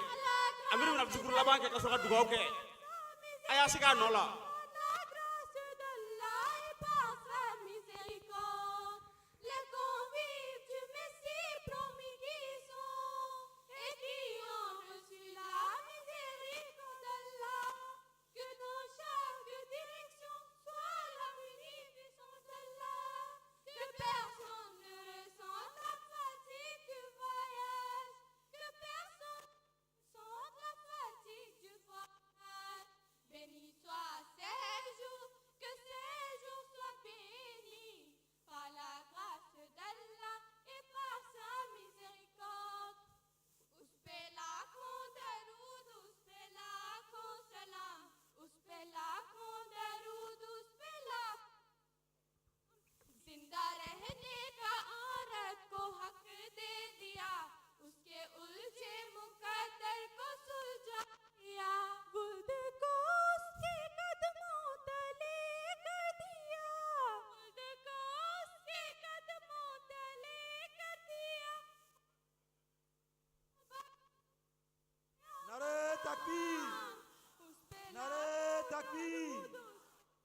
Amiru bɛna discours laban kɛ ka sɔrɔ ka dugawu kɛ. A y'a sigi a nɔ la. La grâce d'Allah et par sa miséricorde, les convives du Messie promis qui sont et qui ont reçu la miséricorde d'Allah, que dans chaque direction soit la munificence d'Allah, que personne ne ressente la fatigue du voyage, que personne ne ressente la fatigue du voyage. Béni soit ces jours, que ces jours soient bénis par la grâce d'Allah et par sa miséricorde. उस पे लाखों दरूद, उस पे लाखों सलाम, उस पे लाखों दरूद, उस पे लाखों। जिंदा रहने का औरत को हक दे दिया, उसके उलझे मुकद्दर को सुलझा दिया। गुर्द को उसके कदमों तले कर दिया, गुर्द को उसके कदमों तले कर दिया। Nare takbir. उस पे Nare takbir.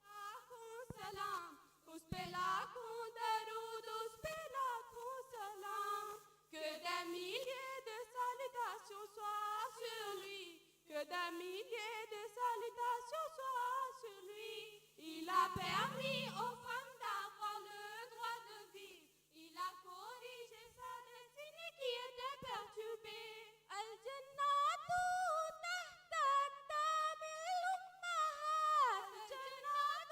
लाखों सलाम, उस पे लाखों दरूद, उस पे लाखों सलाम। Que des milliers de salutations soient sur lui, que des milliers de salutations soient sur lui. Il a permis aux femmes d'avoir le droit de vivre. Il a corrigé sa destinée qui était perturbée. الجنات تحت أقدام الأمهات، الجنات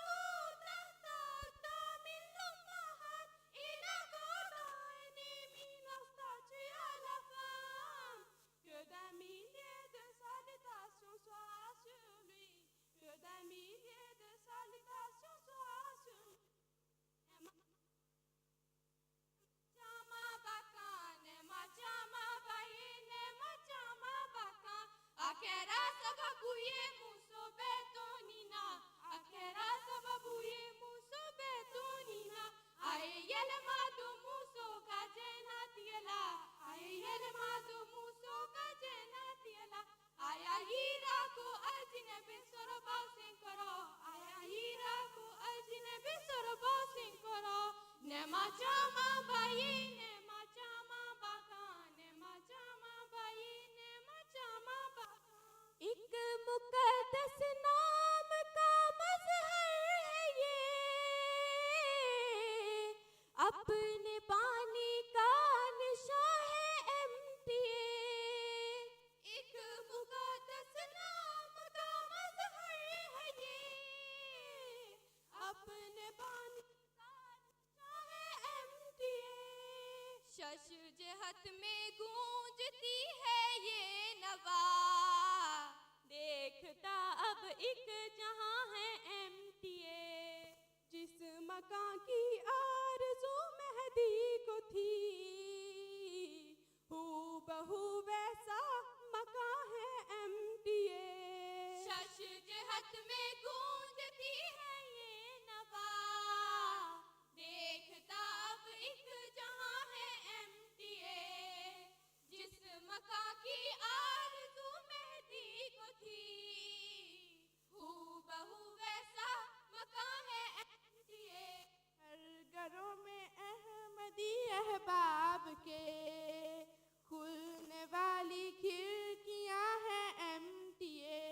تحت أقدام الأمهات. Il accorde une éminence statue à la femme. Que des milliers de salutations soient sur lui, que des milliers de salutations soient sur lui. शश जहत में गूंजती है ये नवा, देखता अब एक जहां है MTA। जिस मकान की आरज़ू मेहदी को थी, हूबहू वैसा मकान है MTA। शश जहत में गूंजती है ये नवा, देखता अब एक जहां है MTA। जिस मकान की आरज़ू मेहदी को थी, हूबहू वैसा मकान है MTA। हर घरों में अहमदी अहबाब के खुलने वाली खिड़कियां हैं MTA।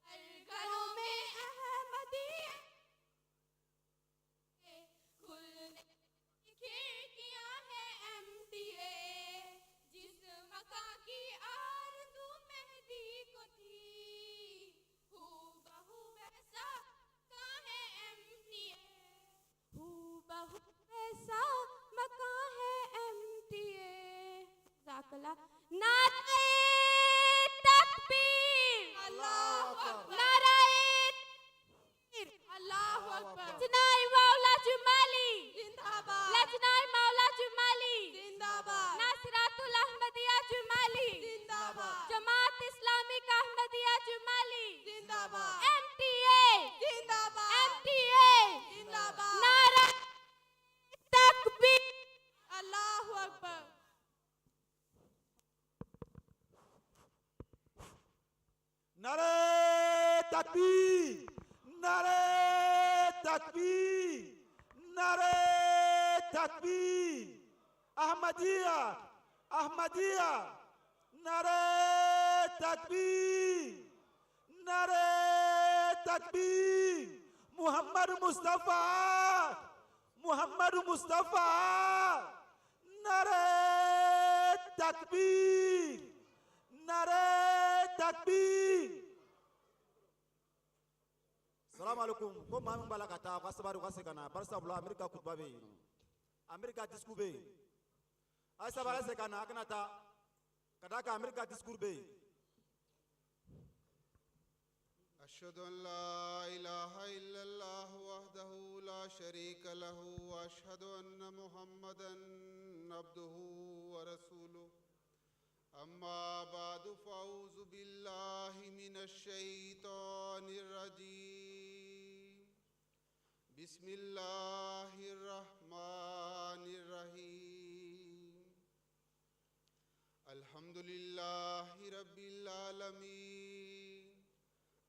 हर घरों में अहमदी खुलने खिड़कियां हैं MTA। जिस मकान की आरज़ू मेहदी को थी, हूबहू वैसा मकान है MTA। हूबहू वैसा मकान है MTA। जाकला। नारे तकबीर, अल्लाहु अकबर, नारे अल्लाहु अकबर, लजनाई मौला जुमाली जिंदाबाद, लजनाई मौला जुमाली जिंदाबाद, नासिरातुल अहमदिया जुमाली जिंदाबाद, जमात इस्लामिक अहमदिया जुमाली जिंदाबाद, MTA जिंदाबाद, MTA जिंदाबाद, नारा तकबीर, अल्लाहु अकबर। नारे तकबीर, नारे तकबीर, नारे तकबीर, अहमदिया, अहमदिया, नारे तकबीर, नारे तकबीर, मुहम्मद मुस्तफ़ा, मुहम्मद मुस्तफ़ा, नारे तकबीर, नारे तकबीर। Salamu alaikum. Ko maa min b'a la ka taa, ka sabari, u ka segin ka na. Bari sabula Amerika kutuba bɛ yen, Amerika discours bɛ yen. A ye sabari, a ye segin ka na, a kana taa, ka d'a kan Amerika discours bɛ yen. أشهد أن لا إله إلا الله وحده لا شريك له وأشهد أن محمدا عبده ورسوله. أما بعد، فأعوذ بالله من الشيطان الرجيم. بسم الله الرحمن الرحيم. الحمد لله رب العالمين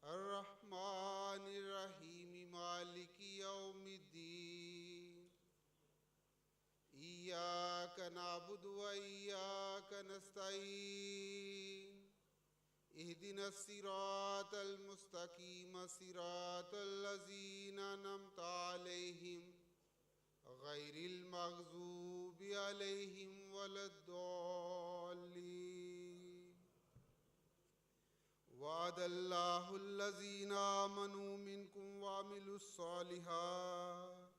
الرحمن الرحيم مالك يوم الدين. إياك نعبد وإياك نستعين. اهدنا الصراط المستقيم صراط الذين أنعمت عليهم غير المغضوب عليهم ولا الضالين. وعد الله الذين آمنوا منكم وعملوا الصالحات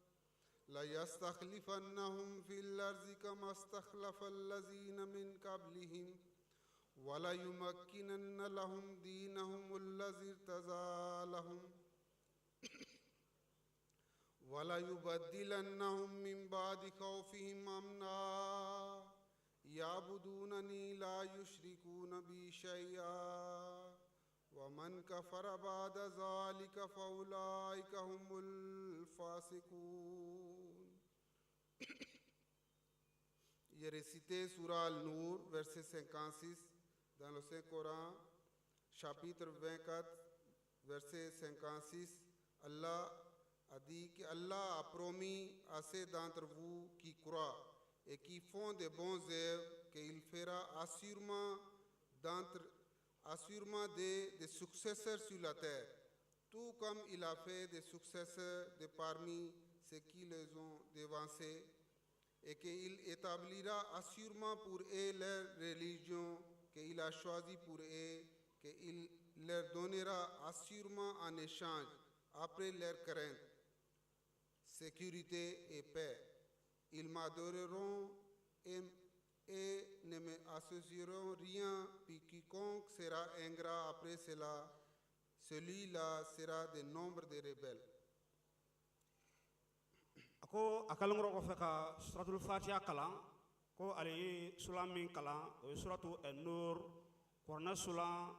ليستخلفنهم في الأرض كما استخلف الذين من قبلهم وليمكنن لهم دينهم الذي ارتضى لهم وليبدلنهم من بعد خوفهم أمنا يعبدونني لا يشركون بي شيئا ومن كفر بعد ذلك فأولئك هم الفاسقون. Il récité Surah Al-Nour, verset 56, dans le Saint-Coran, chapitre 24, verset 56. Allah a dit que Allah a promis à ceux d'entre vous qui croient et qui font de bons œuvres qu'il fera assurément des successeurs sur la terre, tout comme il a fait des successeurs de parmi ceux qui les ont devancés, et qu'il établira assurément pour eux leur religion qu'il a choisie pour eux, qu'il leur donnera assurément en échange, après leur crainte, sécurité et paix. Ils m'adoreront et ne me associeront rien, puis quiconque sera ingrat après cela, celui-là sera des nombres des rebelles. A ko a kalenkɔrɔ kɔfɛ ka suratul fatiha kalan, ko ale ye sura min kalan, o ye suratu Nur, kuranɛ sura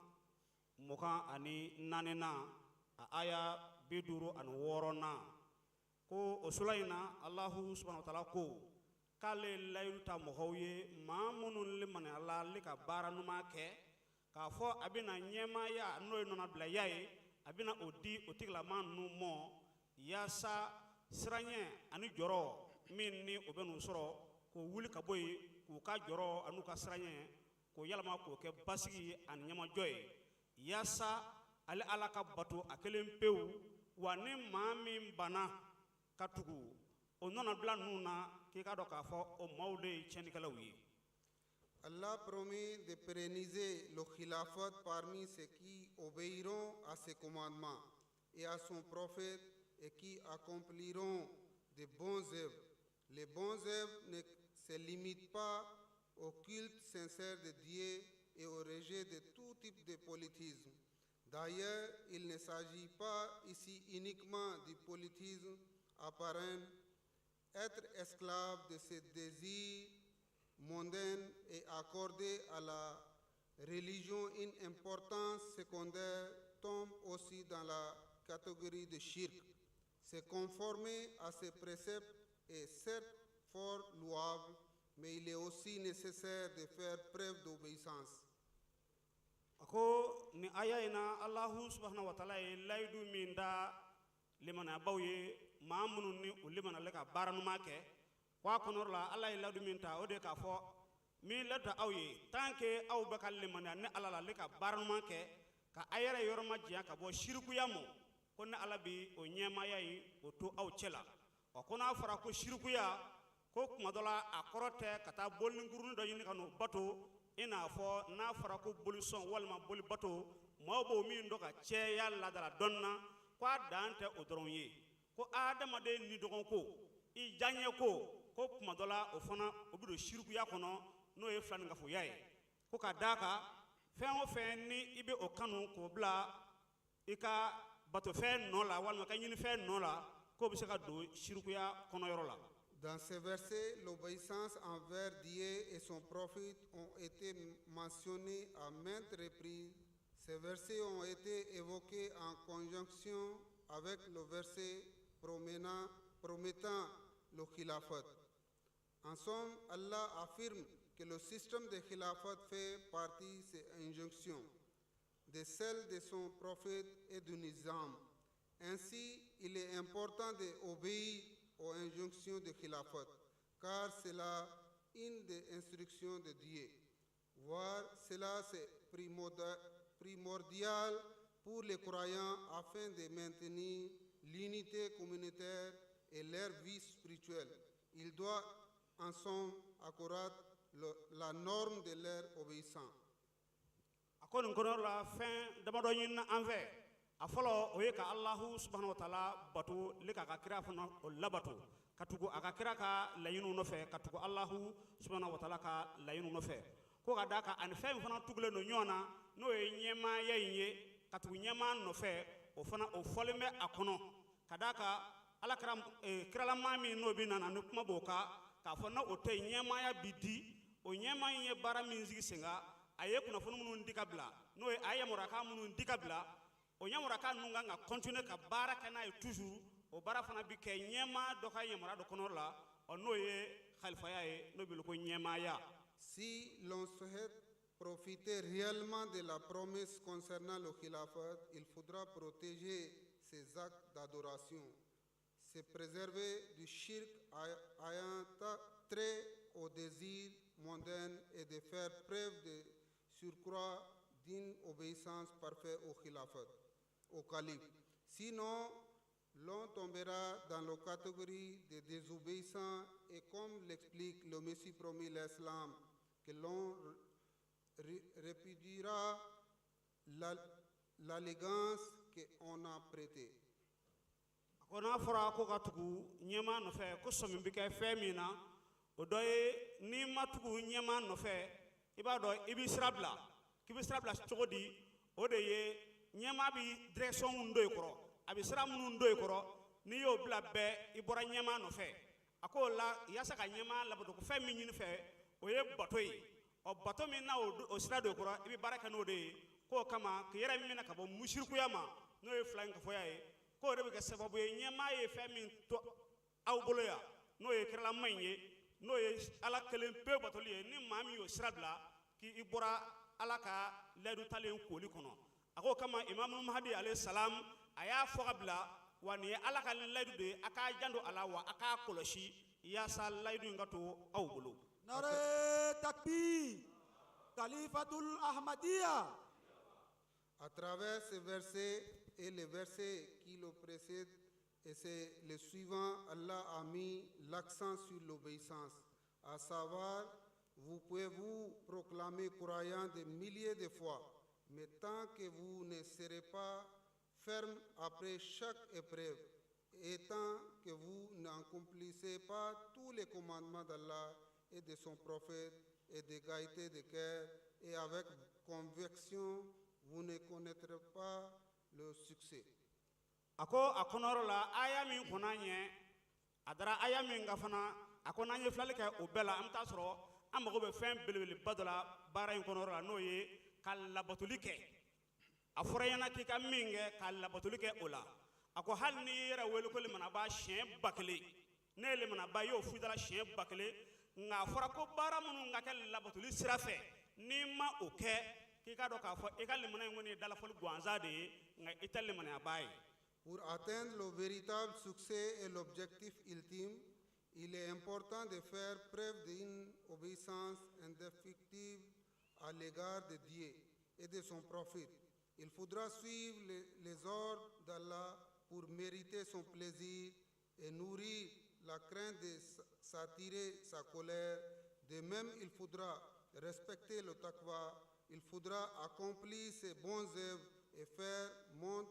24nan, a aya 56nan. Ko o sura in na, Alahu subahana wa taala ko k'ale ye layidu ta mɔgɔw ye, maa minnu limaniyala ale ka baara ɲuman kɛ, k'a fɔ a bɛna ɲɛmaaya, n'o ye nɔnabilaya ye, a bɛna o di o tigilama ninnu mɔ, yaasa siranɲɛ ani jɔrɔ min ni o bɛ n'u sɔrɔ, k'o wuli ka bɔ yen, k'u ka jɔrɔ an'u ka siranɲɛ k'o yɛlɛma k'o kɛ basigi ani ɲɛmajɔ ye, yaasa ale Ala ka bato a kelen pewu. Wa ni maa min banna ka tugu o nɔnabila ninnu na, k'i k'a dɔn k'a fɔ o maaw de ye tiɲɛnikɛlaw ye. Allah promet de pérenniser le khilafat parmi ceux qui obéiront à ses commandements et à son prophète et qui accompliront de bonnes œuvres. Les bonnes œuvres ne se limitent pas au culte sincère de Dieu et au rejet de tout type de polythéisme. D'ailleurs, il ne s'agit pas ici uniquement du polythéisme apparent. Être esclave de ses désirs mondains et accorder à la religion une importance secondaire tombe aussi dans la catégorie de shirk. Se conformer à ces préceptes est certes fort louable, mais il est aussi nécessaire de faire preuve d'obéissance. A ko ni aya in na, Alahu subahana wa taala ye layidu min da limanabaw ye, maa minnu ni u limanale ka baara ɲuman kɛ, ko a kɔnɔyɔrɔ la, Ala ye layidu min ta, o de ye k'a fɔ min layidu ta aw ye, tant que aw bɛ ka limaniya ni Ala la, ale ka baara ɲuman kɛ, ka a yɛrɛ yɔrɔ ma janya ka bɔ sirikuya ma, ko ni Ala bi o ɲɛmaaya ye o to aw cɛ la. Ɔ, ko n'a fɔra ko sirikuya, ko kuma dɔ la a kɔrɔ tɛ ka taa bolinkurunin dɔ ɲini ka n'o bato, i n'a fɔ n'a fɔra ko bolisɔn walima bolibato, maaw b'o min dɔn ka cɛya ladala dɔɔni na, ko a dan tɛ o dɔrɔn ye. Ko adamaden ni dɔgɔn ko i diyaɲɛ ko, ko kuma dɔ la o fana o bɛ don sirikuya kɔnɔ, n'o ye filaninkafoya ye. Ko ka d'a kan, fɛn o fɛn ni i bɛ o kanu k'o bila i ka batofɛn nɔ la walima i ka ɲinifɛn nɔ la, k'o bɛ se ka don sirikuya kɔnɔyɔrɔ la. Dans ces versets, l'obéissance envers Dieu et son prophète ont été mentionnés à maintes reprises. Ces versets ont été évoqués en conjonction avec le verset promettant le khilafat. En somme, Allah affirme que le système de khilafat fait partie de ses injonctions, de celles de son prophète et du nizam. Ainsi, il est important d'obéir aux injonctions de khilafat, car c'est là une des instructions de Dieu. Voire, cela c'est primordial pour les croyants afin de maintenir l'unité communautaire et leur vie spirituelle. Ils doivent en somme accroître la norme de leur obéissance. A ko nin kɔnɔyɔrɔ la, fɛn damadɔ ɲinina an fɛ. A fɔlɔ, o ye ka Alahu subahana wa taala bato le, k'a ka kira fana o labato, ka tugu a ka kira ka laɲiniw nɔfɛ, ka tugu Alahu subahana wa taala ka laɲiniw nɔfɛ. Ko ka d'a kan, ani fɛn min fana tugulen don ɲɔgɔn na, n'o ye ɲɛmaaya in ye, ka tugu ɲɛmaa nɔfɛ, o fana o fɔlen bɛ a kɔnɔ. Ka d'a kan, Ala kɛra kiralama min n'o bɛ nana ni kuma b'o kan k'a fɔ n'o tɛ ɲɛmaaya bi di, o ɲɛmaa in ye baara min sigi sen kan, a ye kunnafoni minnu di ka bila, n'o ye a ye yamaruyakan minnu di ka bila, o yamaruyakan ninnu kan ka continuer ka baara kɛ n'a ye toujours. O baara fana bi kɛ ɲɛmaa dɔ ka yamaruya dɔ kɔnɔ la, ɔ, n'o ye khalifaya ye, n'o bɛ wele ko ɲɛmaaya. Si l'on souhaite profiter réellement de la promesse concernant le khilafat, il faudra protéger ses actes d'adoration, se préserver du shirk ayant trait au désir mondain et de faire preuve de surcroît d'une obéissance parfaite au khilafat, au calife. Sinon, l'on tombera dans la catégorie des désobéissants et, comme l'explique le Messie promis l'islam, que l'on répudiera l'allégeance qu'on a prêtée. A ko n'a fɔra ko ka tugu ɲɛmaa nɔfɛ, ko sɔmi bɛ kɛ fɛn min na, o O dɔ ye n'i ma tugu ɲɛmaa nɔfɛ, i b'a dɔn i b'i sira bila. K'i bɛ sira bila cogo di? O de ye ɲɛmaa bɛ direction minnu don i kɔrɔ, a bɛ sira minnu don i kɔrɔ, n'i y'o bila bɛɛ, i bɔra ɲɛmaa nɔfɛ. A ko o la, yaasa ka ɲɛmaa labato, ko fɛn min ɲini fɛ, o ye bato ye. Ɔ, bato min n'a o sira don i kɔrɔ, i bɛ baara kɛ n'o de ye. K'o kama k'i yɛrɛ minɛ ka bɔ musirikuya ma, n'o ye filankafoya ye, k'o de bɛ kɛ sababu ye ɲɛmaa ye fɛn min to aw bolo yan, n'o ye kiralama in ye, n'o ye Ala kelen pe batoli ye, ni maa min y'o sira bila, k'i bɔra Ala ka layidu talen koli kɔnɔ. A k'o kama Imamu Mahadi alayhi salam a y'a fɔ ka bila, wa nin ye Ala ka layidu de ye, a k'a janto a la, wa a k'a kɔlɔsi yaasa layidu in ka to aw bolo. Nare takbir, Khalifatul Ahmadiyya. À travers ce verset et les versets qui le précèdent et c'est le suivant, Allah a mis l'accent sur l'obéissance, à savoir, vous pouvez vous proclamer croyant des milliers de fois, mais tant que vous ne serez pas ferme après chaque épreuve, et tant que vous n'accomplissez pas tous les commandements d'Allah et de son prophète, et de gaieté de cœur, et avec conviction, vous ne connaîtrez pas le succès. A ko a kɔnɔyɔrɔ la, aya min kɔnna ɲɛ, a dara aya min kan fana, a ko n'an ye filɛli kɛ o bɛɛ la, an bɛ taa sɔrɔ an mago bɛ fɛn belebeleba dɔ la baara in kɔnɔyɔrɔ la, n'o ye ka labatoli kɛ. A fɔra i ɲɛna k'i ka min kɛ, ka labatoli kɛ o la. A ko hali n'i yɛrɛ wele ko limanaba siɲɛ 1000, ne ye limanaba y'o f'i da la siɲɛ 1000, nka a fɔra ko baara minnu ka kɛ labatoli sira fɛ, n'i ma o kɛ, k'i k'a dɔn k'a fɔ i ka limaniya in kɔni ye dalafɔli gansan de ye, nka i tɛ limaniyabaa ye. Pour atteindre le véritable succès et l'objectif ultime, il est important de faire preuve d'une obéissance indéfectible à l'égard de Dieu et de son prophète. Il faudra suivre les ordres d'Allah pour mériter son plaisir et nourrir la crainte de s'attirer sa colère. De même, il faudra respecter le taqwa, il faudra accomplir ses bonnes œuvres et faire montre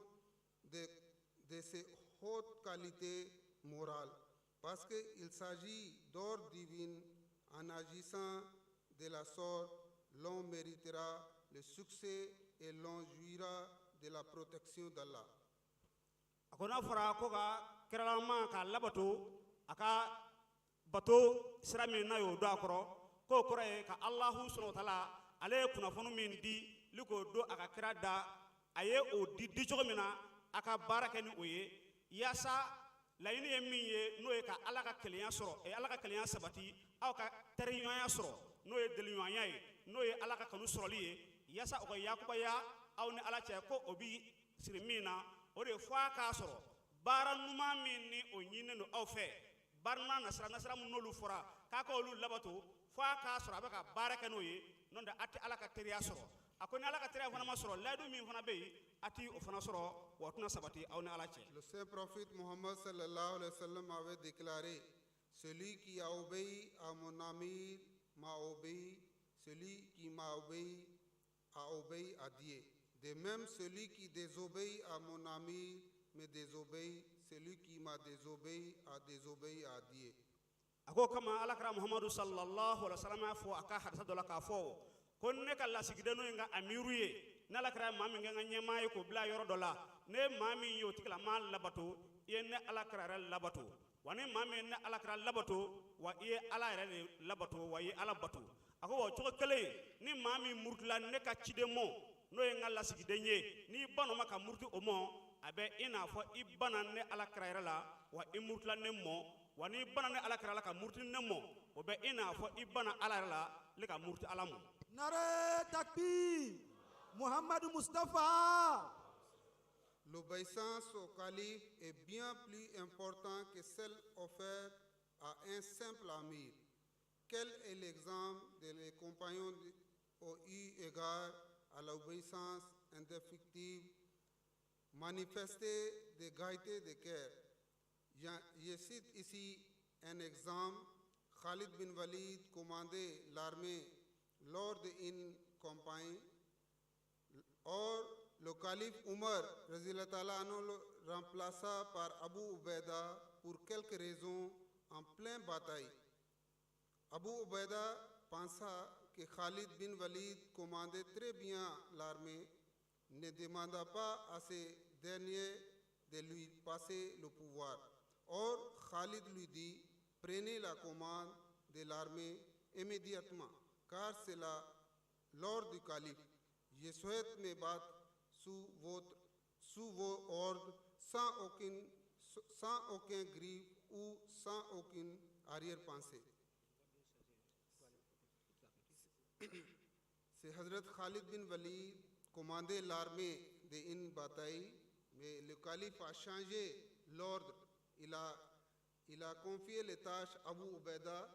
de ses hautes qualités morales, parce qu'il s'agit d'ordre divin. En agissant de la sorte, l'on méritera le succès et l'on jouira de la protection d'Allah. A ko n'a fɔra ko ka kiralama k'a labato, a ka bato sira min n'a y'o don a kɔrɔ, k'o kɔrɔ ye ka Alahu subahana wa taala ale ye kunnafoni min di li k'o don a ka kira da, a ye o di di cogo min na, a ka baara kɛ ni o ye, yaasa laɲini ye min ye, n'o ye ka Ala ka kelenya sɔrɔ, Ala ka kelenya sabati, aw ka teriɲɔgɔnya sɔrɔ, n'o ye deliɲɔgɔnya ye, n'o ye Ala ka kanu sɔrɔli ye, yaasa o ka yakubaya aw ni Ala cɛ, ko o bi siri min na, o de ye fo a k'a sɔrɔ baara ɲuman min ni o ɲininen don aw fɛ, baara ɲuman nasira min n'olu fɔra k'a ka olu labato, fo a k'a sɔrɔ a bɛ ka baara kɛ n'o ye, n'o tɛ a tɛ Ala ka teriya sɔrɔ. A ko ni Ala ka teriya fana ma sɔrɔ, layidu min fana bɛ yen, a ti o fana sɔrɔ, wa o tɛna sabati aw ni Ala cɛ. Le saint prophète Mohammed sallallahu alayhi wa sallam avait déclaré: celui qui a obéi à mon amir m'a obéi, celui qui m'a obéi a obéi à Dieu. De même, celui qui désobéit à mon amir me désobéit, celui qui m'a désobéi a désobéi à Dieu. A ko kama Ala kira Muhammadu sallallahu alaihi wa sallam y'a fɔ a ka hadisa dɔ la k'a fɔ ko ne ka lasigiden n'o ye n ka amiru ye, n'Ala kira ye maa min kɛ n ka ɲɛmaa ye k'o bila yɔrɔ dɔ la, ne ye maa min ye o tigilamaa labato, i ye ne Ala kira yɛrɛ labato, wa ni maa min ye ne Ala kira labato, wa i ye Ala yɛrɛ de labato, wa i ye Ala bato. A ko wa o cogo kelen, ni maa min murutila ne ka ciden mɔ, n'o ye n ka lasigiden ye, n'i banna o ma ka muruti o mɔ, a bɛ i n'a fɔ i banna ne Ala kira yɛrɛ la, wa i murutila ne mɔ, wa n'i banna ne Ala kira la ka muruti ne mɔ, o bɛ i n'a fɔ i banna Ala yɛrɛ la, ne ka muruti Ala mɔ. Nare takbir, Muhammad Mustafa. L'obéissance au calife est bien plus importante que celle offerte à un simple amir. Quel est l'exemple de les compagnons ont eu égard à l'obéissance indéfectible manifestée de gaieté de cœur? Je cite ici un exemple. Khalid bin Walid commandait l'armée lors d'une campagne. Or, le calife Umar anhu le remplaça par Abu Ubaida pour quelques raisons en pleine bataille. Abu Ubaida pensa que Khalid bin Walid commandait très bien l'armée, ne demanda pas à ce dernier de lui passer le pouvoir. Or, Khalid lui dit, prenez la commande de l'armée immédiatement, car c'est l'ordre du calife. Je souhaite me battre sous vos ordres, sans aucun grief ou sans aucune arrière-pensée. C'est Hazrat Khalid bin Walid commandait l'armée d'une bataille, mais le calife a changé l'ordre. Il a confié les tâches à Abu Ubaida.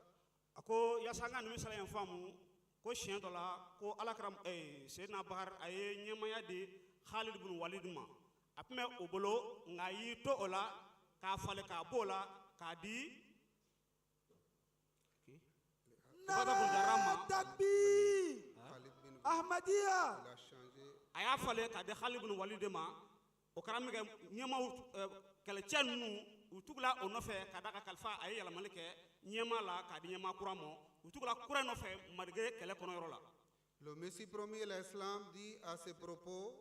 A ko yaasa an ka nin misala in faamu ko siɲɛ dɔ la ko alakira Seydina Bakari a ye ɲɛmaaya di Khalid bin Walid ma. A tun bɛ o bolo nka a y'i to o la k'a falen k'a b'o la k'a di Ubada bin Jarrah ma. Takbir. Ahmadiyya. A y'a falen k'a di Khalid bin Walid ma. O kɛra min kɛ ɲɛmaaw kɛlɛcɛ ninnu u tugula o nɔfɛ ka d'a ka kalifa a ye yɛlɛmali kɛ ɲɛmaa la k'a di ɲɛmaa kura ma. U tugula kura nɔfɛ malgré kɛlɛ kɔnɔyɔrɔ la. Le Messie promis l'Islam dit à ce propos,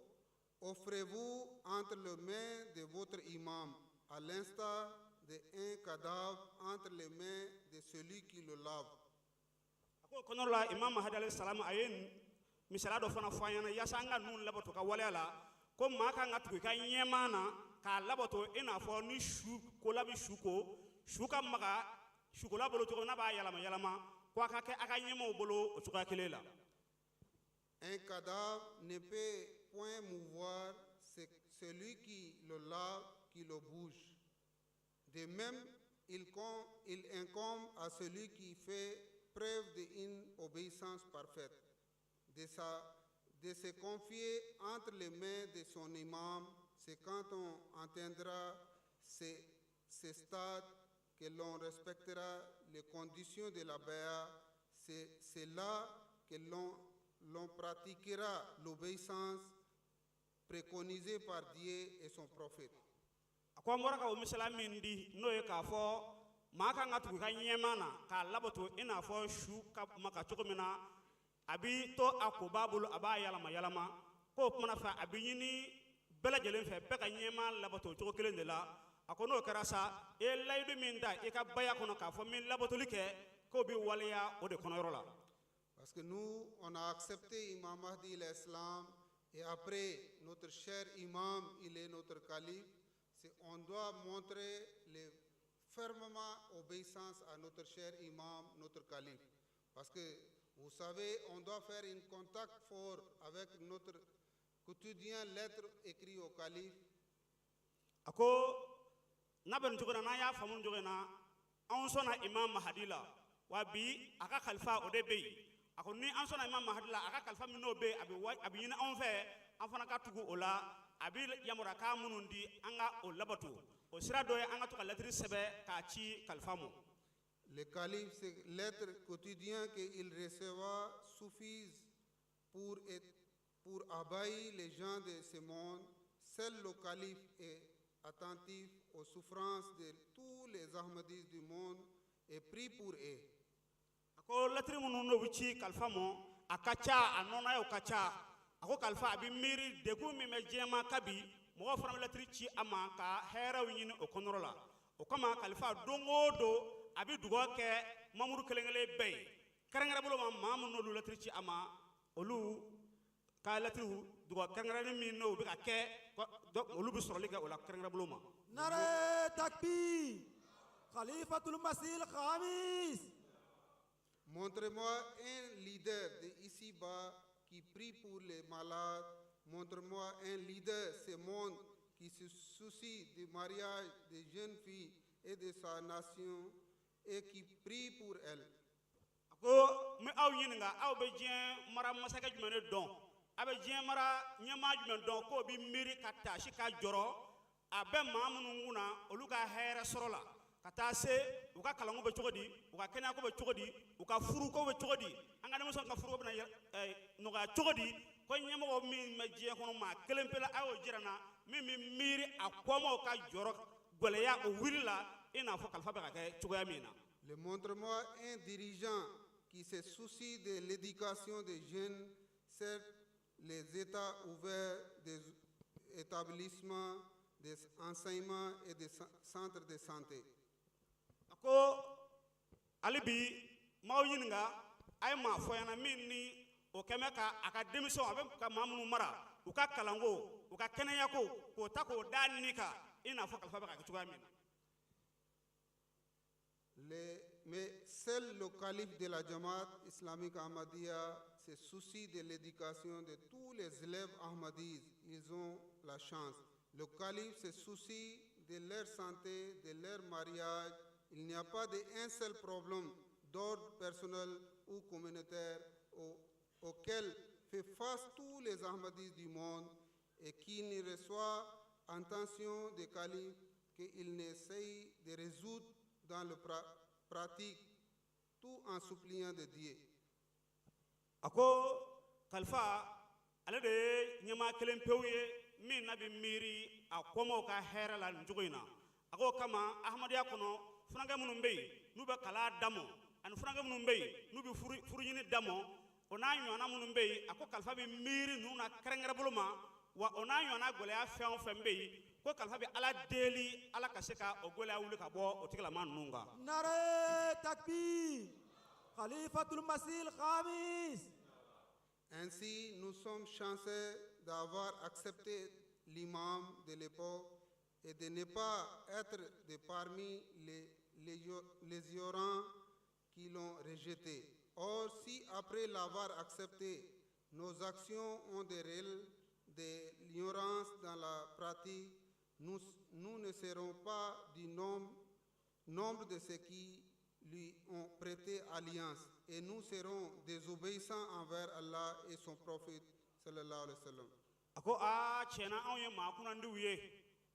offrez-vous entre les mains de votre imam, à l'instar d'un cadavre entre les mains de celui qui le lave. A ko o kɔnɔyɔrɔ la Imam Mahdi alayhi salam a ye misaliya dɔ fana fɔ an ɲɛna yaasa an ka ninnu labato ka waleya la ko maa kan ka tugu i ka ɲɛmaa na k'a labato i n'a fɔ ni su kola bɛ su ko su ka maga sukola bolo cogo min n'a b'a yɛlɛma yɛlɛma ko a ka kɛ a ka ɲɛmaaw bolo o cogoya kelen la. Un cadavre ne peut point mouvoir, c'est celui qui le lave qui le bouge. De même, il incombe à celui qui fait preuve d'une obéissance parfaite, de se confier entre les mains de son imam. C'est quand on atteindra ce stade que l'on respectera les conditions de la bay'a. C'est là que l'on pratiquera l'obéissance préconisée par Dieu et son prophète. A ko an bɔra ka o misaliya min di n'o ye k'a fɔ maa kan ka tugu i ka ɲɛmaa na k'a labato i n'a fɔ su ka maka cogo min na a b'i to a ko b'a bolo a b'a yɛlɛma yɛlɛma k'o kumana fɛ a bɛ ɲini bɛɛ lajɛlen fɛ bɛɛ ka ɲɛmaa labato o cogo kelen de la. A ko n'o kɛra sa i ye layidu min ta i ka baya kɔnɔ k'a fɔ min labatoli kɛ k'o bɛ waleya o de kɔnɔyɔrɔ la. Parce que nous, on a accepté Imam Mahdi l'Islam et après notre cher imam, il est notre calife. On doit montrer les fermement obéissance à notre cher imam, notre calife. Parce que vous savez, on doit faire un contact fort avec notre quotidien lettre écrite au calife. A ko n'a bɛ nin cogo in na n'an y'a faamu nin cogo in na anw sɔnna Imam Mahdi la wa bi a ka kalifa o de bɛ yen. A ko ni an sɔnna Imam Mahdi la a ka kalifa min n'o bɛ yen a bɛ ɲini anw fɛ an fana ka tugu o la a bɛ yamaruyakan minnu di an ka o labato o sira dɔ ye an ka to ka lɛtiri sɛbɛn k'a ci kalifa ma. Le calife, ces lettres quotidiennes qu'il recevra suffisent pour abailler les gens de ce monde. Seul le calife est attentif aux souffrances de tous les Ahmadis du monde et prie pour eux. A ko lɛtiri minnu n'o bɛ ci kalifa ma a ka ca a nɔnɔyaw ka ca. A ko kalifa a bɛ miiri degun min bɛ diɲɛ ma kabi mɔgɔw fana bɛ lɛtiri ci a ma ka hɛrɛw ɲini o kɔnɔyɔrɔ la. O kama kalifa don o don a bɛ dugawu kɛ mamuru kelen kelen bɛɛ ye kɛrɛnkɛrɛn bolo ma maa minnu n'olu lɛtiri ci a ma olu ka lɛtiriw dugawu kɛrɛnkɛrɛnnen min n'o bɛ ka kɛ olu bɛ sɔrɔli kɛ o la kɛrɛnkɛrɛn bolo ma. Nare takbir Khalifatul Masih Khamis. Montrez-moi un leader de ici-bas qui prie pour les malades. Montre-moi un leader, ce monde qui se soucie du mariage des jeunes filles et de sa nation et qui prie pour elles. A ko n bɛ aw ɲininka aw bɛ diɲɛ mara masakɛ jumɛn de dɔn a bɛ diɲɛ mara ɲɛmaa jumɛn dɔn k'o bɛ miiri ka taasi ka jɔrɔ a bɛ maa minnu kunna olu ka hɛrɛ sɔrɔ la ka taa se u ka kalanko bɛ cogo di u ka kɛnɛyako bɛ cogo di u ka furuko bɛ cogo di an ka denmisɛnw ka furuko bɛna nɔgɔya cogo di ko ɲɛmɔgɔ min bɛ diɲɛ kɔnɔ maa kelen pe la a y'o jira n na min bɛ miiri a kɔmaw ka jɔrɔ gɛlɛya o wuli la i n'a fɔ kalifa bɛ ka kɛ cogoya min na. Le montre-moi un dirigeant qui se soucie de l'éducation des jeunes, certes les États ouverts des établissements, des enseignements et des centres de santé. A ko hali bi m'aw ɲininka, a ye maa fɔ ɲɛna min ni o kɛn bɛ ka a ka denmisɛnw, a bɛ ka maa minnu mara, u ka kalanko, u ka kɛnɛyako, k'o ta k'o da ni kan, i n'a fɔ kalifa bɛ ka kɛ cogoya min na. Mais seul le calife de la Jamaat islamique Ahmadiyya se soucie de l'éducation de tous les élèves ahmadis. Ils ont la chance. Le calife se soucie de leur santé, de leur mariage. Il n'y a pas d'un seul problème d'ordre personnel ou communautaire auquel fait face tous les Ahmadis du monde et qui ne reçoit attention des califes qu'il n'essaye de résoudre dans le pratique, tout en suppliant de Dieu. A ko kalifa ale de ye ɲɛmaa kelen pewu ye min na bɛ miiri a kɔmaw ka hɛrɛ la nin cogo in na. A k'o kama ahmadenya kɔnɔ, funankɛ minnu bɛ yen n'u bɛ kalan damɔ, ani funankɛ minnu bɛ yen n'u bɛ furuɲini damɔ, o n'a ɲɔgɔnna minnu bɛ yen, a ko kalifa bɛ miiri ninnu na kɛrɛnkɛrɛn bolo ma wa. O n'a ɲɔgɔnna gɛlɛya fɛn o fɛn bɛ yen, ko kalifa bɛ Ala deli, Ala ka se ka o gɛlɛya wuli ka bɔ o tigilama ninnu kan. نعرہ تکبیر، خلیفۃ المسیح الخامس. Ainsi, nous sommes chanceux d'avoir accepté l'imam de l'époque et de ne pas être de parmi les ignorants qui l'ont rejeté. Or, si après l'avoir accepté, nos actions ont des réels de l'ignorance dans la pratique, nous, nous ne serons pas du nombre de ceux qui lui ont prêté alliance et nous serons désobéissants envers Allah et son prophète صلى الله عليه وسلم. A ko aa, tiɲɛna, anw ye maa kunnandiw ye,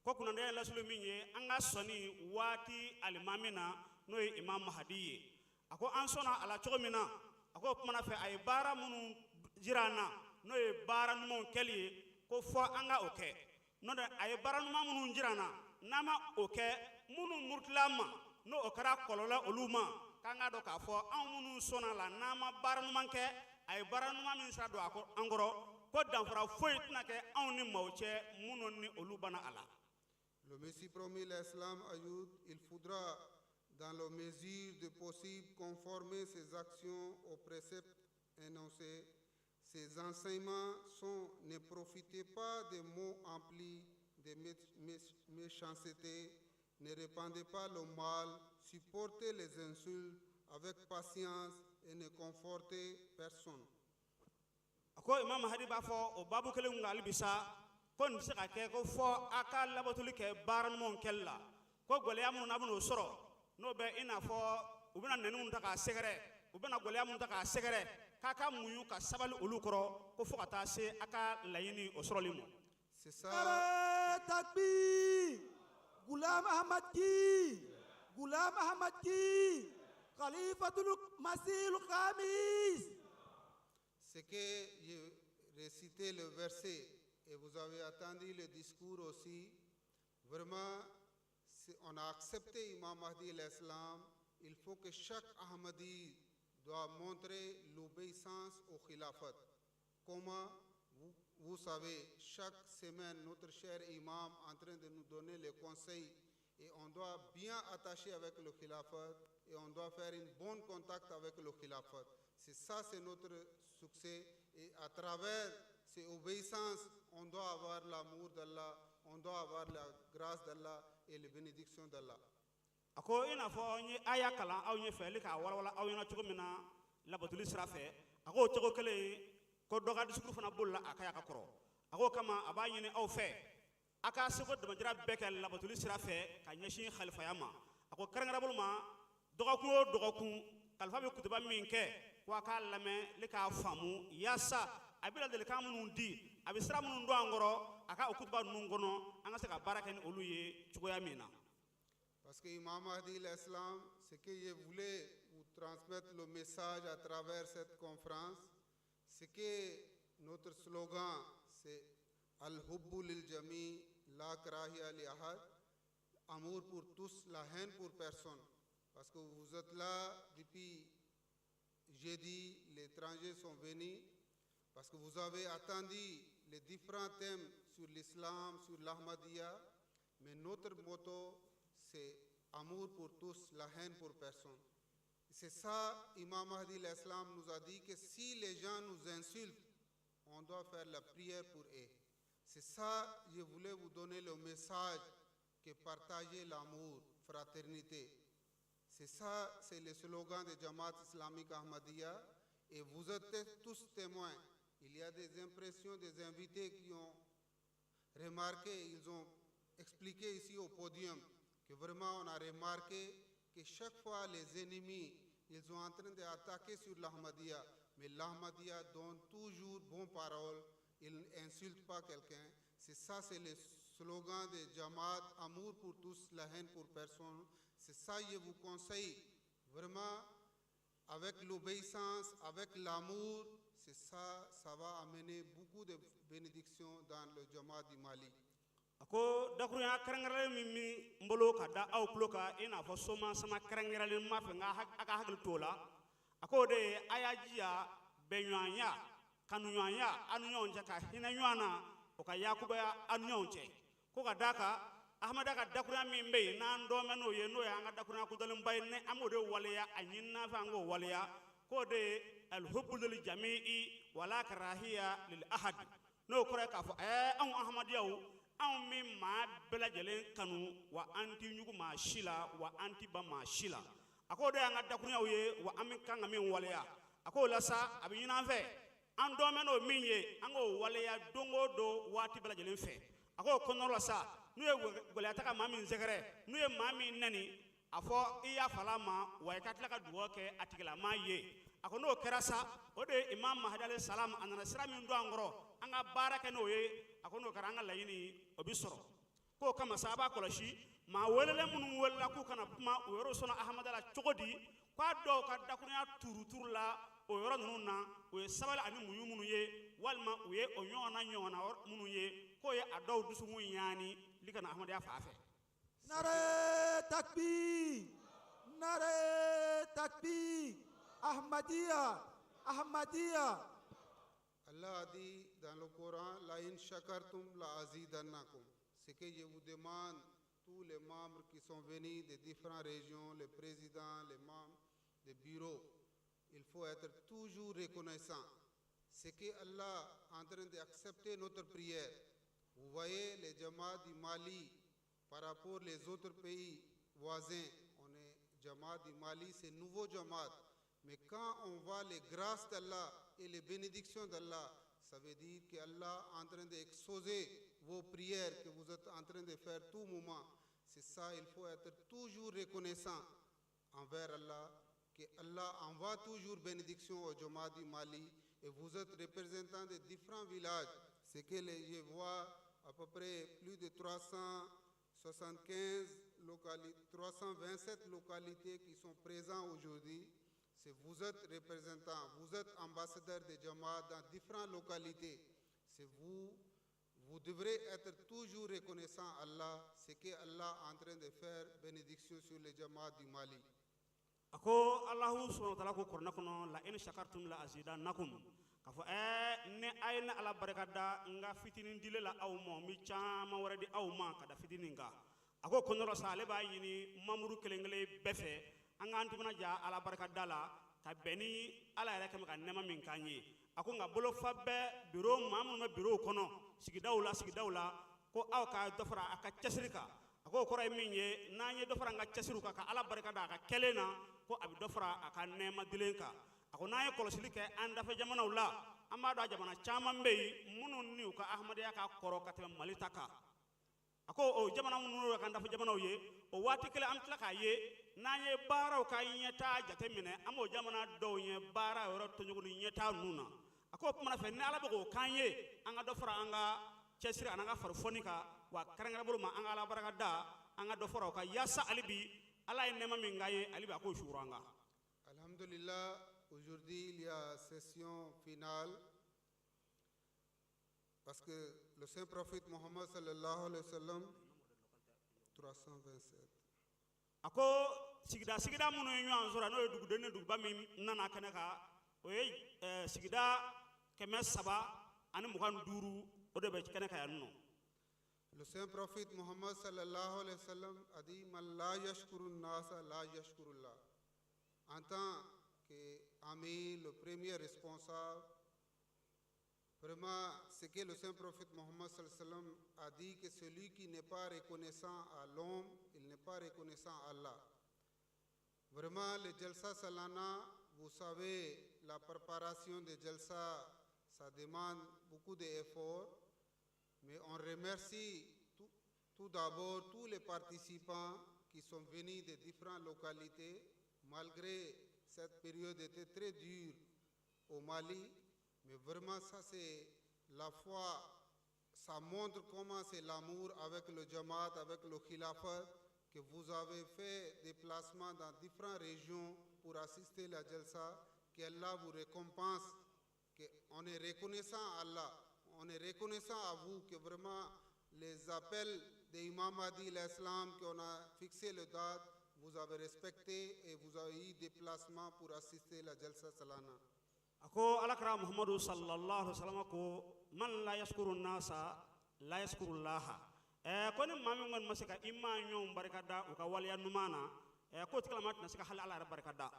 ko kunnandiya ye lasulu min ye an ka sɔnni waati alimami na, n'o ye Imam Mahadi ye. A ko an sɔnna a la cogo min na, a ko o kumana fɛ a ye baara minnu jira an na, n'o ye baara ɲumanw kɛli ye, ko fɔ an ka o kɛ. N'o tɛ, a ye baara ɲuman minnu jira an na, n'an ma o kɛ, minnu murutila an ma, n'o o kɛra kɔlɔlɔ olu ma, k'an k'a dɔn k'a fɔ anw minnu sɔnna a la, n'an ma baara ɲuman kɛ, a ye baara ɲuman min sira don a an kɔrɔ, ko danfara foyi tɛna kɛ anw ni maaw cɛ minnu ni olu banna a la. Le Messie promis l'Islam ajoute: il faudra, dans la mesure de possible, conformer ses actions aux préceptes énoncés. Ses enseignements sont: ne profitez pas des mots emplis de méchanceté, ne répandez pas le mal, supportez les insultes avec patience et ne confortez personne. A ko Imam Mahadi b'a fɔ o baabu kelen kun kan hali bi sa, ko nin tɛ se ka kɛ ko fɔ a ka labatoli kɛ baara ɲumanw kɛli la. Ko gɛlɛya minnu n'a bɛn'o sɔrɔ, n'o bɛ i n'a fɔ u bɛna nɛni minnu ta k'a sɛgɛrɛ, u bɛna gɛlɛya minnu ta k'a sɛgɛrɛ, k'a ka muɲu ka sabali olu kɔrɔ, ko fo ka taa se a ka laɲini o sɔrɔli ma. C'est ça. نعرہ تکبیر، غلام احمد کی، غلام احمد کی، خلیفۃ المسیح الخامس. C'est que j'ai récité le verset et vous avez entendu le discours aussi. Vraiment, on a accepté Imam Mahdi l'Islam. Il faut que chaque Ahmadi doit montrer l'obéissance au Khilafat. Comment vous, vous savez, chaque semaine, notre cher imam en train de nous donner les conseils et on doit bien attacher avec le Khilafat et on doit faire un bon contact avec le Khilafat. C'est ça, c'est notre succès. Et à travers ces obéissances, on doit avoir l'amour d'Allah, on doit avoir la grâce d'Allah et les bénédictions d'Allah. A ko i n'a fɔ n ye aya kalan aw ɲɛ fɛ k'a walawala aw ɲɛna cogo min na labatoli sira fɛ, a k'o cogo kelen ko dɔ ka discours fana bolila a ka ya ka kɔrɔ. A k'o kama a b'a ɲini aw fɛ, a ka seko damajira bɛɛ kɛ labatoli sira fɛ ka ɲɛsin xalifaya ma. A ko kɛrɛnkɛrɛn bolo ma, dɔgɔkun o dɔgɔkun kalifa bɛ kutuba min kɛ, ko a k'a lamɛn ne k'a faamu, yaasa a bɛ ladilikan minnu di, a bɛ sira minnu don an kɔrɔ a ka o kutuba ninnu kɔnɔ, an ka se ka baara kɛ ni olu ye cogoya min na. Parce que Imam Mahdi l'Islam, ce que je voulais vous transmettre le message à travers cette conférence, c'est que notre slogan, c'est الحب للجميع، لا كراهية لأحد, amour pour tous, la haine pour personne. Parce que vous êtes là depuis jeudi, les étrangers sont venus, parce que vous avez attendu les différents thèmes sur l'islam, sur l'Ahmadiyya, mais notre motto, c'est amour pour tous, la haine pour personne. C'est ça, Imam Mahdi l'Islam nous a dit que si les gens nous insultent, on doit faire la prière pour eux. C'est ça, je voulais vous donner le message que partager l'amour, fraternité. C'est ça, c'est le slogan de Jamaat islamique Ahmadiyya. Et vous êtes tous témoins. Il y a des impressions des invités qui ont remarqué, ils ont expliqué ici au podium que vraiment on a remarqué que chaque fois les ennemis, ils sont en train d'attaquer sur l'Ahmadiyya. Mais l'Ahmadiyya donne toujours bonnes paroles, il n'insulte pas quelqu'un. C'est ça, c'est le slogan de Jamaat, amour pour tous, la haine pour personne. C'est ça, je vous conseille, vraiment, avec l'obéissance, avec l'amour, c'est ça, ça va amener beaucoup de bénédictions dans le Jamaat du Mali. A ko dakurunya kɛrɛnkɛrɛnlen min min n bolo ka da aw tulo kan, i n'a fɔ soma sama kɛrɛnkɛrɛnlen ma fɛ n ka a ka hakili t'o la. A k'o de ye a y'a jija bɛnɲɔgɔnya, kanuɲɔgɔnya aw ni ɲɔgɔn cɛ, ka hinɛ ɲɔgɔn na, o ka yakubaya aw ni ɲɔgɔn cɛ. Ko ka d'a kan Ahamada ka dakurunya min bɛ yen n'an dɔn bɛ n'o ye, n'o y'an ka dakurunya kudalenba ye, ni an b'o de waleya, a ɲinina fɛ an k'o waleya, k'o de ye alhubbu lil jami'i wala karahiya lil ahad. N'o kɔrɔ ye k'a fɔ anw Ahamadiyaw, anw min maa bɛɛ lajɛlen kanu, wa an ti ɲugu maa si la, wa an ti ban maa si la. A k'o de y'an ka dakurunyaw ye, wa an bɛ kan ka min waleya. A k'o la sa, a bɛ ɲini an fɛ, an dɔn bɛ n'o min ye, an k'o waleya don o don, waati bɛɛ lajɛlen fɛ. A k'o kɔnɔna la sa, n'u ye gɛlɛya ta ka maa min sɛgɛrɛ, n'u ye maa min nɛni, a fɔ i y'a fala ma, wa i ka tila ka dugawu kɛ a tigilamaa ye. A ko n'o kɛra sa, o de ye Imam Mahdi alayhi salam, a nana sira min don an kɔrɔ, an ka baara kɛ n'o ye. A ko n'o kɛra, an ka laɲini o bi sɔrɔ. K'o kama sa, a b'a kɔlɔsi maa welelen minnu welela k'u kana kuma, o yɔrɔ sɔnna Ahamada la cogo di, k'a dɔw ka dakurunya turuturu la o yɔrɔ ninnu na, o ye sabali ani muɲu minnu ye, walima u ye o ɲɔgɔnna ɲɔgɔnna minnu ye, k'o ye a dɔw dusukun ɲaani li kana Ahamadaya fan fɛ. Nare takbir, nare takbir, Ahmadiyya, Ahmadiyya. Allah a dit dans le Coran, la in shakartum la azidannakum. Ce que je vous demande, tous les membres qui sont venus de différentes régions, les présidents, les membres des bureaux, il faut être toujours reconnaissant. Ce que Allah est en train d'accepter notre prière. Vous voyez les Jamaat du Mali par rapport aux autres pays voisins. On est Jamaat du Mali, c'est nouveau Jamaat. Mais quand on voit les grâces d'Allah et les bénédictions d'Allah, ça veut dire qu'Allah est en train d'exaucer vos prières que vous êtes en train de faire tout moment. C'est ça, il faut être toujours reconnaissant envers Allah, que Allah envoie toujours bénédiction au Jamaat du Mali. Et vous êtes représentants de différents villages. C'est que je vois à peu près plus de 375 localités, 327 localités qui sont présentes aujourd'hui. C'est vous êtes représentants, vous êtes ambassadeurs de Jamaat dans différentes localités. C'est vous, vous devrez être toujours reconnaissant à Allah, ce que Allah est en train de faire bénédiction sur les Jamaat du Mali. A ko Alahu subahana wa taala ko kuranɛ kɔnɔ, la in shakartum la azidannakum, k'a fɔ ni a ye ne Ala barika da n ka fitinin dile la aw ma, n bɛ caman wɛrɛ di aw ma ka da fitinin kan. A ko kɔnɔrɔ sa, ale b'a ɲini mamuru kelen kelen bɛɛ fɛ, an k'an timinanja Ala barika da la ka bɛn ni Ala yɛrɛ kɛmɛ ka nɛɛma min k'an ye. A ko nka bolofa bɛɛ biro, maa minnu bɛ birow kɔnɔ, sigidaw la, sigidaw la, ko aw ka dɔ fara a ka cɛsiri kan. A ko o kɔrɔ ye min ye, n'an ye dɔ fara an ka cɛsiriw kan ka Ala barika da a ka kɛlen na, ko a bɛ dɔ fara a ka nɛɛma dilen kan. A ko n'an ye kɔlɔsili kɛ an dafɛ jamanaw la, an b'a dɔn a jamana caman bɛ yen minnu ni u ka Ahamadenya ka kɔrɔ ka tɛmɛ Mali ta kan. A ko o jamana minnu n'u ka dafɛ jamanaw ye, o waati kelen an bɛ tila k'a ye n'an ye baaraw ka ɲɛtaa jateminɛ, an b'o jamana dɔw ye baara yɔrɔ tɔɲɔgɔn ni ɲɛtaa ninnu na. A ko o kumana fɛ, ni Ala bɛ k'o k'an ye, an ka dɔ fara an ka cɛsiri ani an ka farifoni kan, wa kɛrɛnkɛrɛn bolo ma an ka Ala barika da, an ka dɔ fara o kan, yaasa hali bi Ala ye nɛɛma min k'an ye, hali bi a k'o suuru an kan. Alhamdulillah, aujourd'hui il y a session finale parce que le saint prophète Mohammed sallallahu alayhi wa sallam 327. A ko sigida sigida minnu ye ɲɔgɔn sɔrɔ, n'o ye duguden ni duguba min nana kɛnɛ kan, o ye sigida 325, o de bɛ kɛnɛ kan yan nɔ. Le saint prophète Muhammad sallallahu alayhi wa sallam a dit: Man la yashkuru nasa la yashkurullah. En tant qu'ami, le premier responsable, vraiment, ce que le saint prophète Muhammad sallallahu alayhi wa sallam a dit, que celui qui n'est pas reconnaissant à l'homme, il n'est pas reconnaissant à Allah. Vraiment, le Jalsa Salana, vous savez, la préparation de Jalsa, ça demande beaucoup d'efforts. Mais on remercie tout d'abord tous les participants qui sont venus de différentes localités, malgré cette période était très dure au Mali. Mais vraiment, ça c'est la foi, ça montre comment c'est l'amour avec le Jamaat, avec le Khilafat, que vous avez fait des placements dans différentes régions pour assister la Jalsa, qu'Allah vous récompense, qu'on est reconnaissant à Allah, on est reconnaissant à vous que vraiment les appels de Imam Mahdi l'Islam qu'on a fixé le date, vous avez respecté et vous avez eu des placements pour assister la Jalsa Salana. A ko alakira Muhamadu sallallahu alaihi wasallam ko man la yaskuru nasa la yaskuru laha. Ko ni maa min kɔni ma se ka i maa ɲɔgɔn barika da u ka waleya ɲuman na, k'o tigilama tɛna se ka hali Ala yɛrɛ barika da.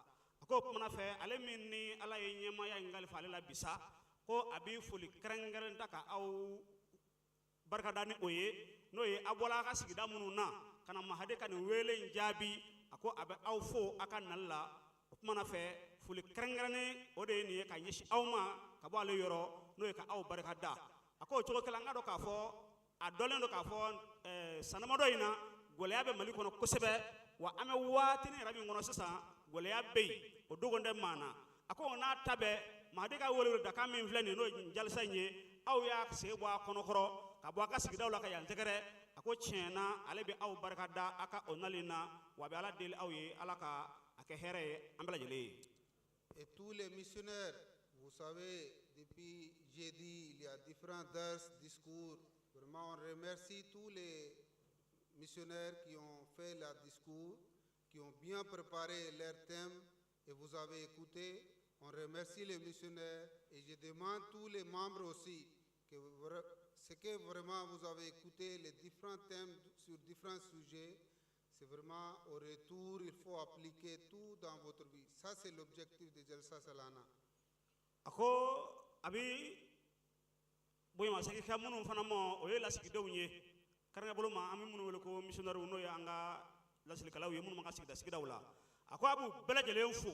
A ko o kumana fɛ, ale min ni Ala ye ɲɛmaaya in kalifa ale la bisa, ko a bɛ foli kɛrɛnkɛrɛn ta ka aw barika da ni o ye, n'o ye aw bɔla a ka sigida minnu na ka na Mahadi ka nin wele in jaabi. A ko a bɛ aw fo a ka nali la. O kumana fɛ, foli kɛrɛnkɛrɛnnen o de ye nin ye ka ɲɛsin aw ma ka bɔ ale yɔrɔ, n'o ye ka aw barika da. A ko o cogo kelen, an ka dɔn k'a fɔ a dɔnlen don k'a fɔ san damadɔ in na, gɛlɛya bɛ Mali kɔnɔ kosɛbɛ, wa an bɛ waatinin yɛrɛ min kɔnɔ sisan, gɛlɛya bɛ yen, o dogon tɛ maa na. A ko n'a ta bɛɛ, Mahadi ka weleweledakan min filɛ nin ye, n'o ye jalisa in ye, aw y'a sen bɔ a kɔnɔkɔrɔ ka bɔ a ka sigidaw la ka yan tɛgɛrɛ. A ko tiɲɛ na, ale bɛ aw barika da a ka o nali na, wa a bɛ Ala deli aw ye, Ala ka a kɛ hɛrɛ ye an bɛɛ lajɛlen ye. Et tous les missionnaires, vous savez, depuis jeudi, il y a différents dars, discours. Vraiment, on remercie tous les missionnaires qui ont fait leur discours, qui ont bien préparé leur thème et vous avez écouté. On remercie les missionnaires et je demande tous les membres aussi que ce que vraiment vous avez écouté, les différents thèmes sur différents sujets, c'est vraiment au retour, il faut appliquer tout dans votre vie. Ça, c'est l'objectif de Jalsa Salana. A ko a bɛ bonyamasegin kɛ minnu fana ma, o ye lasigidenw ye karankɛ bolo ma, an bɛ minnu wele ko missionnaires, n'o ye an ka lasilikɛlaw ye minnu b'an ka sigida sigidaw la. A ko a b'u bɛɛ lajɛlen fo,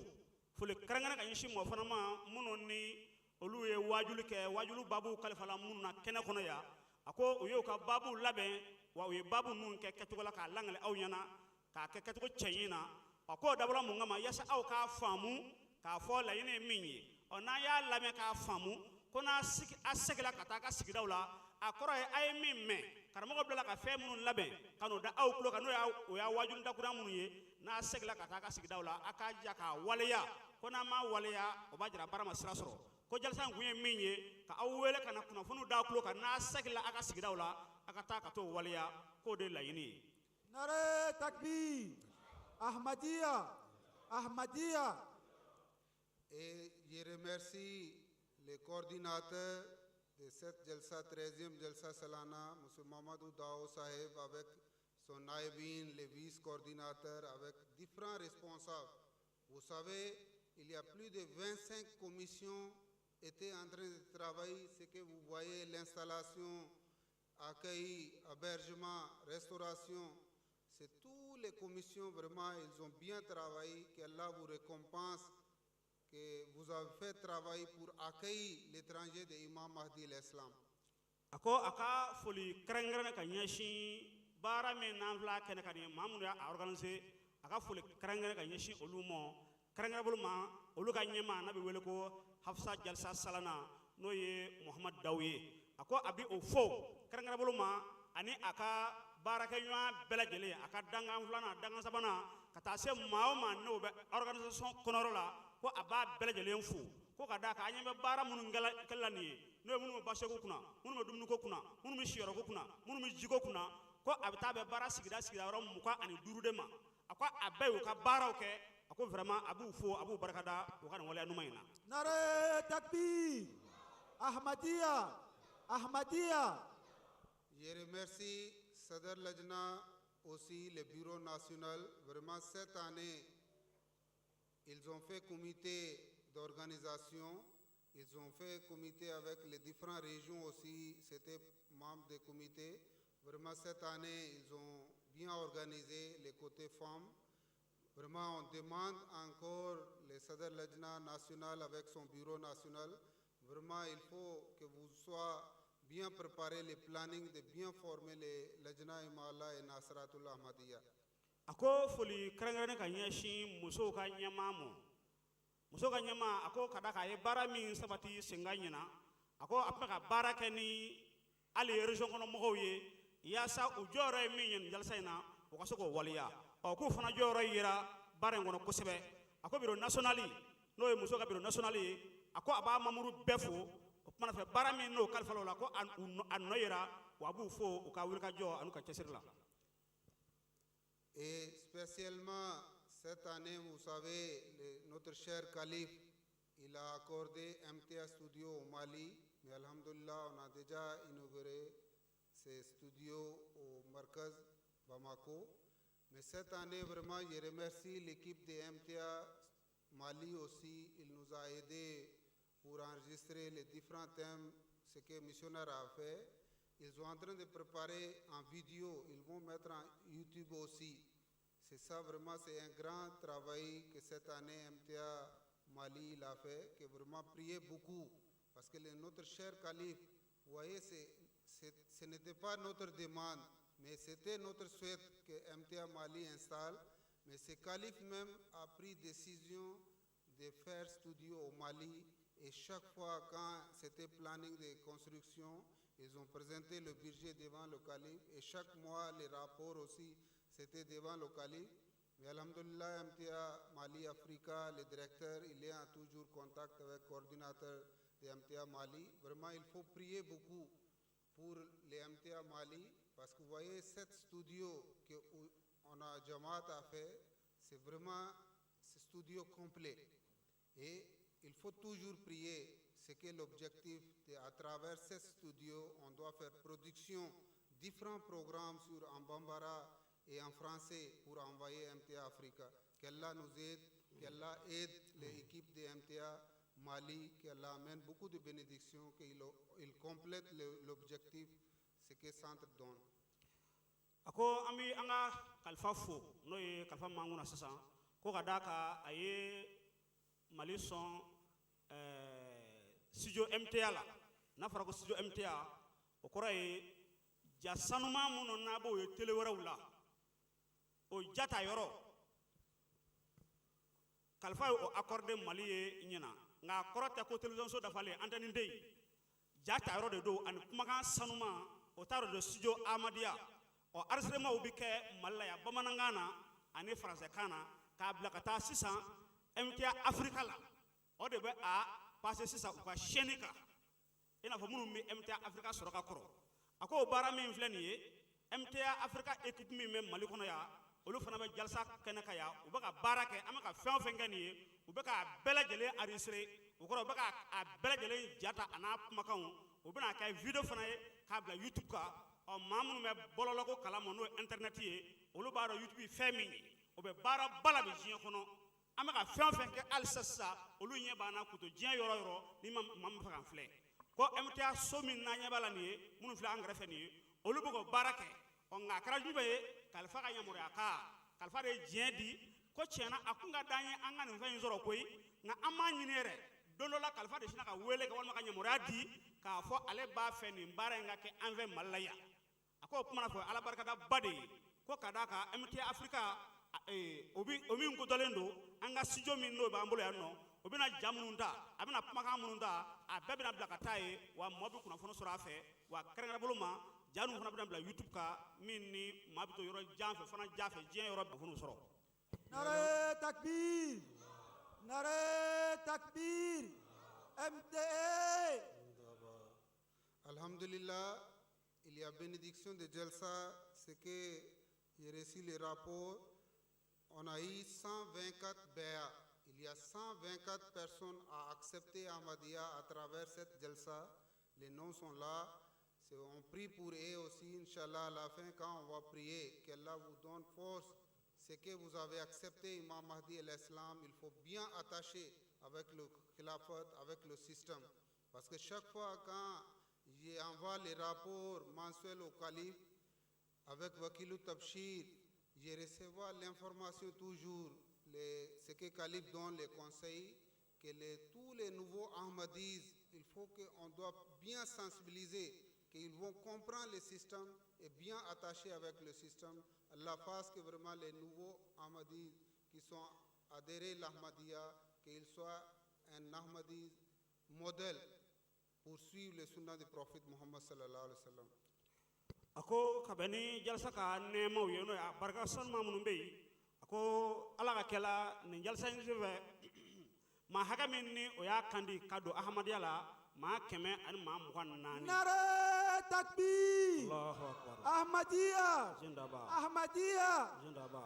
foli kɛrɛnkɛrɛn ka ɲɛsin mɔgɔ fana ma minnu ni olu ye wajuli kɛ, wajulu baabu kalifala minnu na kɛnɛ kɔnɔ yan. A ko u y'u ka baabu labɛn, wa u ye baabu ninnu kɛ kɛcogo la k'a langale aw ɲɛna, k'a kɛ kɛcogo cɛɲi na. A k'o dabɔra mun kama? Yaasa aw k'a faamu k'a fɔ laɲini ye min ye. Ɔ, n'an y'a lamɛn k'a faamu ko n'a sigi a seginna ka taa a ka sigidaw la, a kɔrɔ ye a ye min mɛn, karamɔgɔ bilala ka fɛn minnu labɛn ka n'o da aw tulo kan, n'o y'a o y'a wajuli dakura minnu ye, n'a seginna ka taa a ka sigidaw la, a k'a jija k'a waleya. Ko n'an m'a waleya, o b'a jira baara ma sira sɔrɔ. Ko jalisa in kun ye min ye, ka aw wele ka na kunnafoniw d'a tulo kan, n'a seginna a ka sigidaw la, a ka taa ka t'o waleya, k'o de ye laɲini ye. Nare takbir, Ahmadiyya, Ahmadiyya. Et je remercie le coordinateur de cette Jalsa, 13e Jalsa Salana, M. Mamadou Dao Saheb, avec son naïbin, le vice-coordinateur, avec différents responsables. Vous savez, il y a plus de 25 commissions étaient en train de travailler. Ce que vous voyez, l'installation, accueil, hébergement, restauration, c'est toutes les commissions, vraiment, ils ont bien travaillé, qu'Allah vous récompense, que vous avez fait travailler pour accueillir l'étranger de Imam Mahdi l'Islam. A ko a ka foli kɛrɛnkɛrɛnnen ka ɲɛsin baara min n'an filɛ kɛnɛ kan nin ye, maa minnu y'a organiser, a ka foli kɛrɛnkɛrɛn ka ɲɛsin olu ma, kɛrɛnkɛrɛn bolo ma olu ka ɲɛmaa n'a bɛ wele ko Hafsa Jalsa Salana, n'o ye Muhamad Daw ye. A ko a bɛ o fo kɛrɛnkɛrɛn bolo ma ani a ka baarakɛɲɔgɔn bɛɛ lajɛlen, a ka dankan filanan, dankan sabanan, ka taa se maa o maa n'o bɛ organisation kɔnɔyɔrɔ la, ko a b'a bɛɛ lajɛlen fo. Ko ka d'a kan an ɲɛ bɛ baara minnu kɛla nin ye, n'o ye minnu bɛ baseko kunna, minnu bɛ dumuniko kunna, minnu bɛ siyɔrɔko kunna, minnu bɛ jiko kunna, ko a bɛ taa bɛ baara sigida sigida yɔrɔ 25 de ma. A ko a bɛɛ y'u ka baaraw kɛ. A ko vraiment, a b'u fo, a b'u barikada u ka nin waleya ɲuman in na. Nare takbir. Ahmadiyya. Ahmadiyya. Je remercie Sadr Lajna aussi, le bureau national. Vraiment, cette année, ils ont fait comité d'organisation. Ils ont fait comité avec les différentes régions aussi. C'était membre des comités. Vraiment, cette année, ils ont bien organisé les côtés femmes. Vraiment, on demande encore le Sadr Lajna national avec son bureau national. Vraiment, il faut que vous soyez bien préparé le planning, de bien former les Lajna Imala et Nasratul Ahmadiyya. A ko foli kɛrɛnkɛrɛnnen ka ɲɛsin musow ka ɲɛmaa ma. Musow ka ɲɛmaa, a ko ka da kan a ye baara min sabati senkan ɲina, a ko a tun bɛ ka baara kɛ ni hali région kɔnɔ mɔgɔw ye, yaasa u jɔyɔrɔ ye min ye nin jalisa in na, u ka se k'o waleya. Ɔ, k'u fana jɔyɔrɔ yera baara in kɔnɔ kosɛbɛ. A ko bureau national, n'o ye musow ka bureau national ye, a ko a b'a mamuru bɛɛ fo. O kumana fɛ, baara min n'o kalifa o la, ko a nɔ yera, wa a b'u fo u ka wulikajɔ an'u ka cɛsiri la. Et spécialement cette année, vous savez, notre cher calife, il a accordé MTA Studio au Mali, mais Alhamdulillah, on a déjà inauguré ces studios au Markaz Bamako. Mais cette année, vraiment, je remercie l'équipe de MTA Mali aussi. Il nous a aidés pour enregistrer les différents thèmes, ce que le missionnaire a fait. Ils sont en train de préparer en vidéo, ils vont mettre en YouTube aussi. C'est ça vraiment, c'est un grand travail que cette année MTA Mali il a fait, que vraiment priez beaucoup. Parce que notre cher calife, vous voyez, ce n'était pas notre demande, mais c'était notre souhait que MTA Mali installe. Mais ce calife même a pris décision de faire studio au Mali. Et chaque fois quand c'était planning de construction, ils ont présenté le budget devant le calife. Et chaque mois, les rapports aussi, c'était devant le calife. Mais Alhamdulillah, MTA Mali Africa, le directeur, il est en toujours contact avec le coordinateur de MTA Mali. Vraiment, il faut prier beaucoup pour les MTA Mali, parce que vous voyez, cet studio que on a Jamaat a fait, c'est vraiment ce studio complet. Et il faut toujours prier. C'est que l'objectif, à travers ce studio, on doit faire production, différents programmes sur en Bambara et en français pour envoyer MTA Africa. Qu'Allah nous aide, qu'Allah aide l'équipe de MTA Mali, qu'Allah amène beaucoup de bénédictions, qu'il il complète l'objectif, ce que centre donne. A ko an bɛ an ka kalifa fo, n'o ye kalifa mankun na sisan, ko ka d'a kan a ye Mali sɔn studio MTA la. N'a fɔra ko studio MTA, o kɔrɔ ye ja sanuman minnu n'a b'o ye télé wɛrɛw la, o ja ta yɔrɔ, kalifa ye o accordé Mali ye ɲina. Nka a kɔrɔ tɛ ko télévision so dafalen antenne tɛ yen. Ja ta yɔrɔ de don ani kumakan sanuman, o t'a yɔrɔ de studio Ahmadiyya. Ɔ, enregistrement bɛ kɛ Mali la yan bamanankan na ani faransɛkan na, k'a bila ka taa sisan MTA Africa la. O de bɛ a passer sisan u ka chaîne kan, i n'a fɔ minnu bɛ MTA Africa sɔrɔ ka kɔrɔ. A ko o baara min filɛ nin ye, MTA Africa équipe min bɛ Mali kɔnɔ yan, olu fana bɛ jalisa kɛnɛ kan yan, u bɛ ka baara kɛ. An bɛ ka fɛn o fɛn kɛ nin ye, u bɛ k'a bɛɛ lajɛlen enregistrer. O kɔrɔ, u bɛ ka a bɛɛ lajɛlen ja ta a n'a kumakanw, u bɛna kɛ vidéo fana ye k'a bila YouTube kan. Ɔ, maa minnu bɛ bɔlɔlɔko kalama, n'o ye internet ye, olu b'a dɔn YouTube ye fɛn min ye. O bɛ baara ba la bi diɲɛ kɔnɔ. An bɛ ka fɛn o fɛn kɛ halisa sisan, olu ɲɛ b'an na k'u to diɲɛ yɔrɔ o yɔrɔ. Ni ma maa min fɛ k'an filɛ ko MTA so min n'an ɲɛ b'a la nin ye, minnu filɛ an kɛrɛfɛ nin ye, olu bɛ k'o baara kɛ. Ɔ, nka a kɛra jumɛn ye? Kalifa ka yamaruya kan, kalifa de ye diɲɛ di ko tiɲɛna a kun ka d'an ye an ka nin fɛn in sɔrɔ koyi, nka an m'a ɲini yɛrɛ. Don dɔ la, kalifa de sinna ka wele kɛ walima ka yamaruya di k'a fɔ ale b'a fɛ nin baara in ka kɛ an fɛ Mali la yan. A ko o kuma na fɔ Ala barikada ba de ye ko ka d'a kan MTA Africa o bi o min kodɔnlen don, an ka studio min n'o b'an bolo yan nɔ, o bɛna ja minnu ta, a bɛna kumakan minnu ta, a bɛɛ bɛna bila ka taa yen, wa mɔɔ bɛ kunnafoni sɔrɔ a fɛ. Wa kɛrɛnkɛrɛn bolo ma, ja ninnu fana bɛna bila YouTube kan, min ni maa bɛ to yɔrɔ jan fɛ fana, ja fɛ, diɲɛ yɔrɔ kunnafoniw sɔrɔ. Nare takbir. Nare takbir. MTA. Alhamdulillah, il y a bénédiction de Jalsa, c'est que j'ai reçu le rapport. On a eu 124 béa. Il y a 124 personnes à accepter Ahmadiyya à travers cette jalsa. Les noms sont là. On prie pour eux aussi, Inch'Allah, à la fin, quand on va prier, qu'Allah vous donne force. Ce que vous avez accepté, Imam Mahdi alayhi salam, il faut bien attacher avec le khilafat, avec le système. Parce que chaque fois quand j'envoie les rapports mensuels au calife, avec Wakilou Tabshir, je reçois l'information toujours, ce que le calife donne, les conseils, que tous les nouveaux Ahmadis, il faut qu'on doit bien sensibiliser, qu'ils vont comprendre le système et bien attacher avec le système. Allah fasse que vraiment les nouveaux Ahmadis qui sont adhérés à l'Ahmadiyya, qu'ils soient un Ahmadi modèle pour suivre le sunnah du prophète Muhammad sallallahu alayhi wa sallam. A ko ka bɛn ni jalisa ka nɛɛmaw ye, n'o ye a barika sanuma minnu bɛ yen, a ko Ala ka kɛla nin jalisa in senfɛ, maa hakɛ min ni o y'a kandi ka don ahamadiya la, maa 124. Nare takbir. Allahu akbar. Ahmadiyya. Zindaba. Ahmadiyya. Zindaba.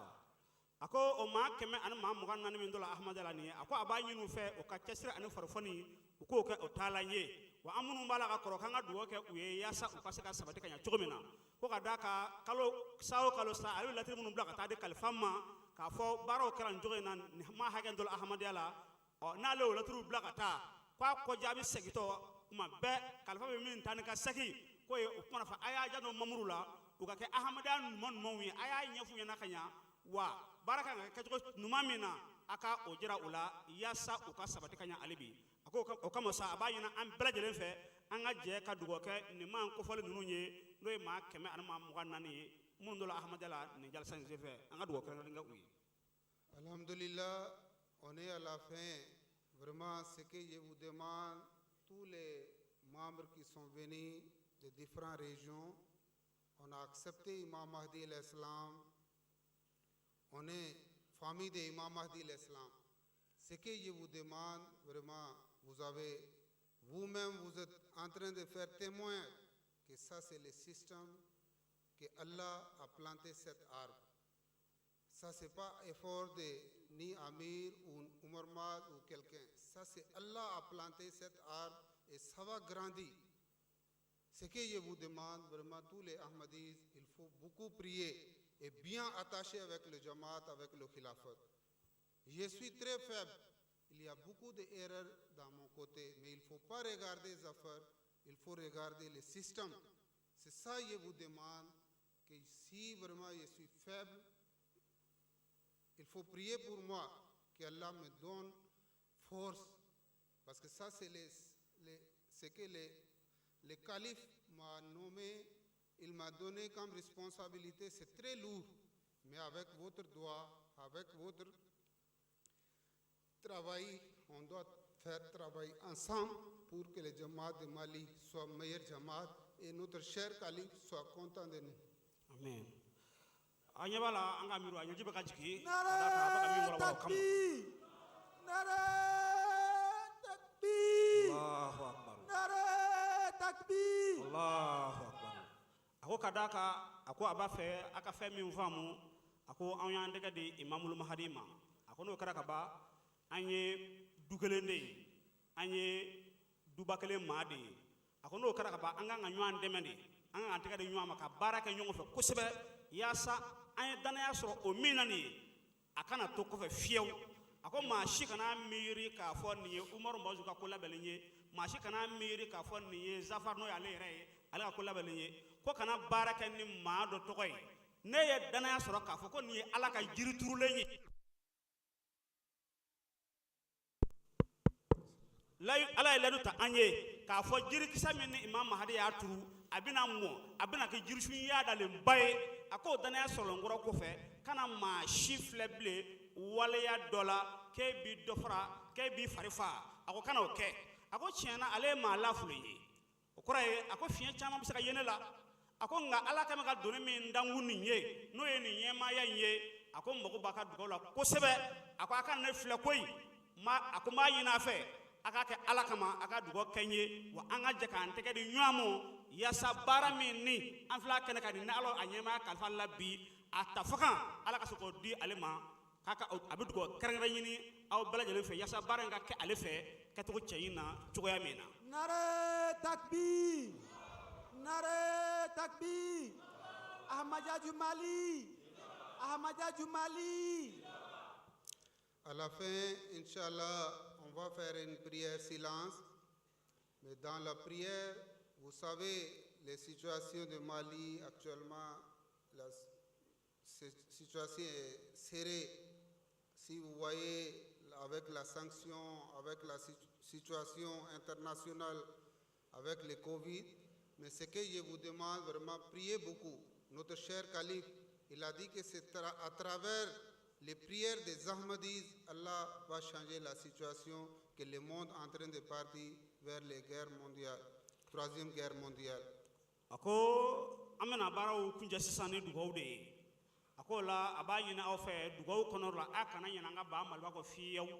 A ko o maa 124 min dɔ la ahamadiya la nin ye, a ko a b'a ɲini u fɛ u ka cɛsiri ani farifoni, u k'o kɛ o taalan ye. Wa an minnu b'a la ka kɔrɔ, k'an ka dugawu kɛ u ye yaasa u ka se ka sabati ka ɲɛ cogo min na. Ko ka d'a kan kalo sa o kalo sa, a ye latiri minnu bila ka taa di kalifa ma k'a fɔ baaraw kɛra nin cogo in na, nin maa hakɛ dɔ la ahamadiya la, ɔ n'ale y'o latiriw bila ka taa, k'a kɔjaabi segintɔ kuma bɛɛ, kalifa bɛ min ta ni ka segin k'o ye o kuma fɔ, a y'a janto mamuru la, u ka kɛ ahamadiya ɲuman ɲumanw ye, a y'a ɲɛf'u ɲɛna ka ɲa, wa baara kan ka kɛ kɛcogo ɲuman min na, a ka o jira u la yaasa u ka sabati ka ɲa hali bi. A ko o kama sa, a b'a ɲini an bɛɛ lajɛlen fɛ an ka jɛ ka dugawu kɛ nin maa kofɔlen ninnu ye, n'o ye maa 124 ye minnu dɔ la ahamadiya la nin jalisa in senfɛ, an ka dugawu kɛrɛnkɛrɛnnen kɛ u ye. Alhamdulillah, on est à la fin. Vraiment, ce que je vous demande, tous les membres qui sont venus de différentes régions, on a accepté Imam Mahdi alayhi salam. On est famille de Imam Mahdi alayhi salam. Ce que je vous demande, vraiment, vous avez, vous-même, vous êtes en train de faire témoin que ça, c'est le système que Allah a planté cet arbre. Ça, ce n'est pas effort de ni Amir ou Umar Mad ou quelqu'un. Ça, c'est Allah a planté cet arbre et ça va grandir. Ce que je vous demande, vraiment, tous les Ahmadis, il faut beaucoup prier et bien attacher avec le Jamaat, avec le Khilafat. Je suis très faible. Il y a beaucoup d'erreurs dans mon côté, mais il ne faut pas regarder les affaires, il faut regarder le système. C'est ça que je vous demande, que si vraiment je suis faible, il faut prier pour moi, qu'Allah me donne force. Parce que ça, c'est ce que le calife m'a nommé, il m'a donné comme responsabilité, c'est très lourd. Mais avec votre doigt, avec votre travail, on doit faire travailler ensemble pour que le Jamaat de Mali soit meilleur Jamaat et notre cher calife soit content de nous. Amen. An ɲɛ b'a la, an ka miiri a ɲɛji bɛ ka jigin ka d'a kan a bɛ ka min Nare walawala o kama. takbir. Nare takbir. Allahu akbar. Nare takbir. Allahu akbar. A ko ka d'a kan, a ko a b'a fɛ a ka fɛn min faamu, a ko anw y'an tɛgɛ di Imamul Mahadi ma. A ko n'o kɛra ka ban, an ye du kelen de ye, an ye duba kelen maa de ye. A ko n'o kɛra ka ban, an kan ka ɲɔgɔn dɛmɛ de, an kan k'an tɛgɛ di ɲɔgɔn ma ka baara kɛ ɲɔgɔn fɛ kosɛbɛ, yaasa an ye danaya sɔrɔ o min na nin ye, a kana to kɔfɛ fiyewu. A ko maa si kana miiri k'a fɔ nin ye Umaru Mazu ka ko labɛnnen ye, maa si kana miiri k'a fɔ nin ye Zafar, n'o y'ale yɛrɛ ye, ale ka ko labɛnnen ye, ko kana baara kɛ ni maa dɔ tɔgɔ ye. Ne ye danaya sɔrɔ k'a fɔ ko nin ye Ala ka jiri turulen ye. Ala ye layidu ta an ye k'a fɔ jirikisɛ min ni Imam Mahadi y'a turu, a bɛna mɔ, a bɛna kɛ jirisun yadalenba ye. A k'o danaya sɔrɔlen kɔrɔ kɔfɛ, kana maa si filɛ bilen waleya dɔ la k'e b'i dɔ fara, k'e b'i fari fa. A ko kana o kɛ. A ko tiɲɛ na, ale ye maa lafuli ye. O kɔrɔ ye, a ko fiɲɛ caman bɛ se ka ye ne la. A ko nka Ala kɛlen bɛ ka doni min dankun nin ye, n'o ye nin ɲɛmaaya in ye, a ko n mago b'a ka dugawu la kosɛbɛ. A ko a ka ne filɛ koyi, a ko n b'a ɲini a fɛ, a k'a kɛ Ala kama, a ka dugawu kɛ n ye, wa an ka jɛ k'an tɛgɛ di ɲɔgɔn ma yaasa baara min ni an filɛ a kɛnɛ kan nin, ni Ala a ɲɛmaaya kalifa la bi, a ta fakan Ala ka se k'o di ale ma. K'a ka a bɛ dugawu kɛrɛnkɛrɛn ɲini aw bɛɛ lajɛlen fɛ yaasa baara in ka kɛ ale fɛ kɛcogo cɛɲi na cogoya min na. Nare takbir. Nare takbir. Ahmadiyya du Mali. Ahmadiyya du Mali. À la fin, Inch'Allah, on va faire une prière silence. Mais dans la prière, vous savez, les situations de Mali actuellement, la situation est serrée. Si vous voyez, avec la sanction, avec la situation internationale, avec le Covid, mais ce que je vous demande vraiment, priez beaucoup. Notre cher calife, il a dit que c'est à travers les prières des Ahmadis, Allah va changer la situation, que le monde est en train de partir vers les guerres mondiales, troisième guerre mondiale. A ko an bɛna baaraw kuncɛ sisan ni dugawu de ye. A ko o la, a b'a ɲini aw fɛ dugawu kɔnɔ la, a kana ɲinɛ an ka ba Maliba kɔ fiyewu,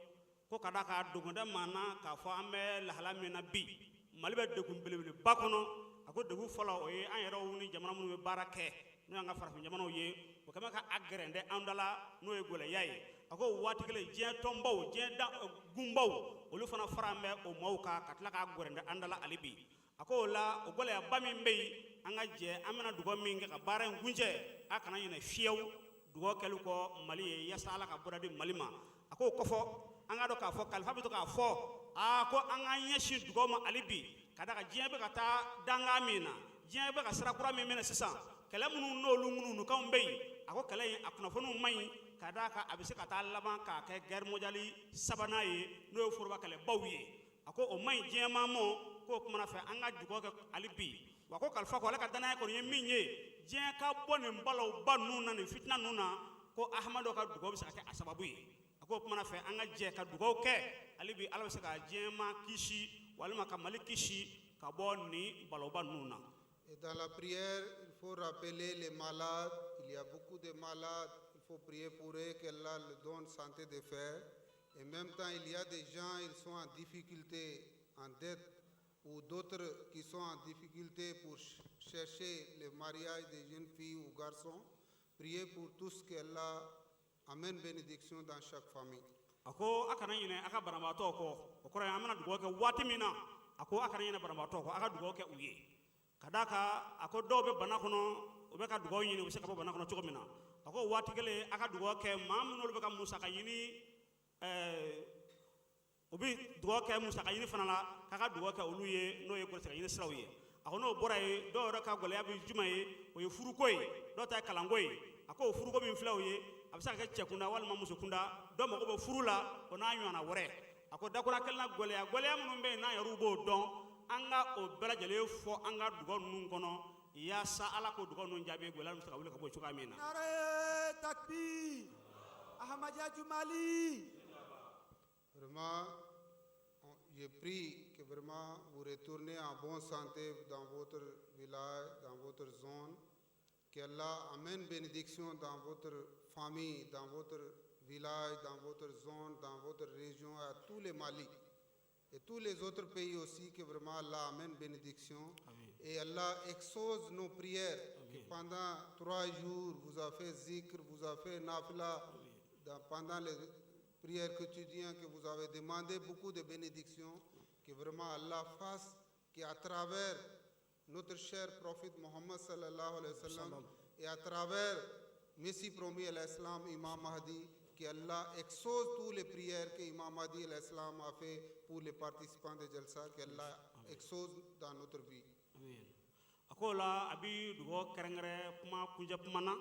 ko ka da k'a dogon tɛ maa na k'a fɔ an bɛ lahala min na bi, Mali bɛ degun belebeleba kɔnɔ. A ko degun fɔlɔ, o ye an yɛrɛw ni jamana minnu bɛ baara kɛ, n'o y'an ka farafin jamanaw ye, o kɛlen bɛ ka a gɛrɛndɛ an da la, n'o ye gɛlɛya ye. A ko waati kelen, diɲɛ tɔnbaw, diɲɛ da gunbaw, olu fana fara an bɛ o maaw kan ka tila k'a gɛrɛndɛ an da la hali bi. A ko o la, o gɛlɛyaba min bɛ yen, an ka jɛ an bɛna dugawu min kɛ ka baara in kuncɛ, a kana ɲinɛ fiyewu dugawu kɛli kɔ Mali ye, yaasa Ala ka bɔda di Mali ma. A k'o kɔfɔ, an ka dɔn k'a fɔ kalifa bɛ to k'a fɔ aa ko an k'an ɲɛsin dugawu ma hali bi, ka da kan diɲɛ bɛ ka taa dankan min na, diɲɛ bɛ ka sira kura min minɛ sisan, kɛlɛ minnu n'olu ŋunuŋunukanw bɛ yen, a ko kɛlɛ in a kunnafoniw man ɲi, ka d'a kan a bɛ se ka taa laban k'a kɛ guerre mondiale sabanan ye, n'o ye foroba kɛlɛbaw ye. A ko o man ɲi diɲɛ maa mɔ. K'o kumana fɛ, an ka dugawu kɛ hali bi. Wa ko kalifa ko ale ka danaya kɔni ye min ye, diɲɛ ka bɔ nin balawba ninnu na, nin fitina ninnu na, ko Ahamadu ka dugawu bɛ se ka kɛ a sababu ye. A ko o kumana fɛ, an ka jɛ ka dugawu kɛ hali bi, Ala bɛ se ka diɲɛ maa kisi walima ka Mali kisi ka bɔ nin balawba ninnu na. Et dans la prière, il faut rappeler les malades. Il y a beaucoup de malades. Il faut prier pour eux, qu'Allah leur donne santé de fer. Et en même temps, il y a des gens, ils sont en difficulté, en dette, ou d'autres qui sont en difficulté pour chercher le mariage des jeunes filles ou garçons. Priez pour tous, qu'Allah amène bénédiction dans chaque famille. A ko a kana ɲinɛ a ka banabaatɔ kɔ. O kɔrɔ ye, an bɛna dugawu kɛ waati min na, a ko a kana ɲinɛ banabaatɔ kɔ, a ka dugawu kɛ u ye, ka d'a kan a ko dɔw bɛ bana kɔnɔ, u bɛ ka dugawu ɲini u bɛ se ka bɔ bana kɔnɔ cogo min na. A ko waati kelen, a ka dugawu kɛ maa minnu olu bɛ ka musaka ɲini, u bɛ dugawu kɛ musaka ɲini fana la, k'a ka dugawu kɛ olu ye, n'o ye gɛrɛsɛgɛ ɲini siraw ye. A ko n'o bɔra yen, dɔw yɛrɛ ka gɛlɛya bɛ jumɛn ye? O ye furuko ye, dɔw ta ye kalanko ye. A ko o furuko min filɛ, o ye a bɛ se ka kɛ cɛ kunda walima muso kunda, dɔw mago bɛ furu la, o n'a ɲɔgɔnna wɛrɛ. A ko dakura kelen na, gɛlɛya gɛlɛya minnu bɛ yen, n'an yɛrɛw b'o dɔn, an ka o bɛɛ lajɛlen fɔ an ka dugawu ninnu kɔnɔ, yaasa Ala k'o dugawu ninnu jaabi, gɛlɛya bɛ se ka wuli ka bɔ yen cogoya min na. Nare takbir. Ahmadiyya du Mali. Vraiment, je prie que vraiment vous retournez en bonne santé dans votre village, dans votre zone, qu'Allah amène bénédiction dans votre famille, dans votre village, dans votre zone, dans votre région, à tous les Mali. Et tous les autres pays aussi, que vraiment Allah amène bénédiction. Et Allah exauce nos prières. Que pendant 3 jours, vous avez fait zikr, vous avez fait nafila, pendant les prières quotidiennes, que vous avez demandé beaucoup de bénédictions, que vraiment Allah fasse qu'à travers notre cher prophète Mohammed sallallahu alayhi wa sallam et à travers Messie promis alayhi salam, Imam Mahdi, qu'Allah exauce toutes les prières que Imam Mahdi alayhi salam a fait pour les participants de Jalsa, qu'Allah exauce dans notre vie. Amin. A ko o la, a bi dugawu kɛrɛnkɛrɛn kuma kuncɛ kuma na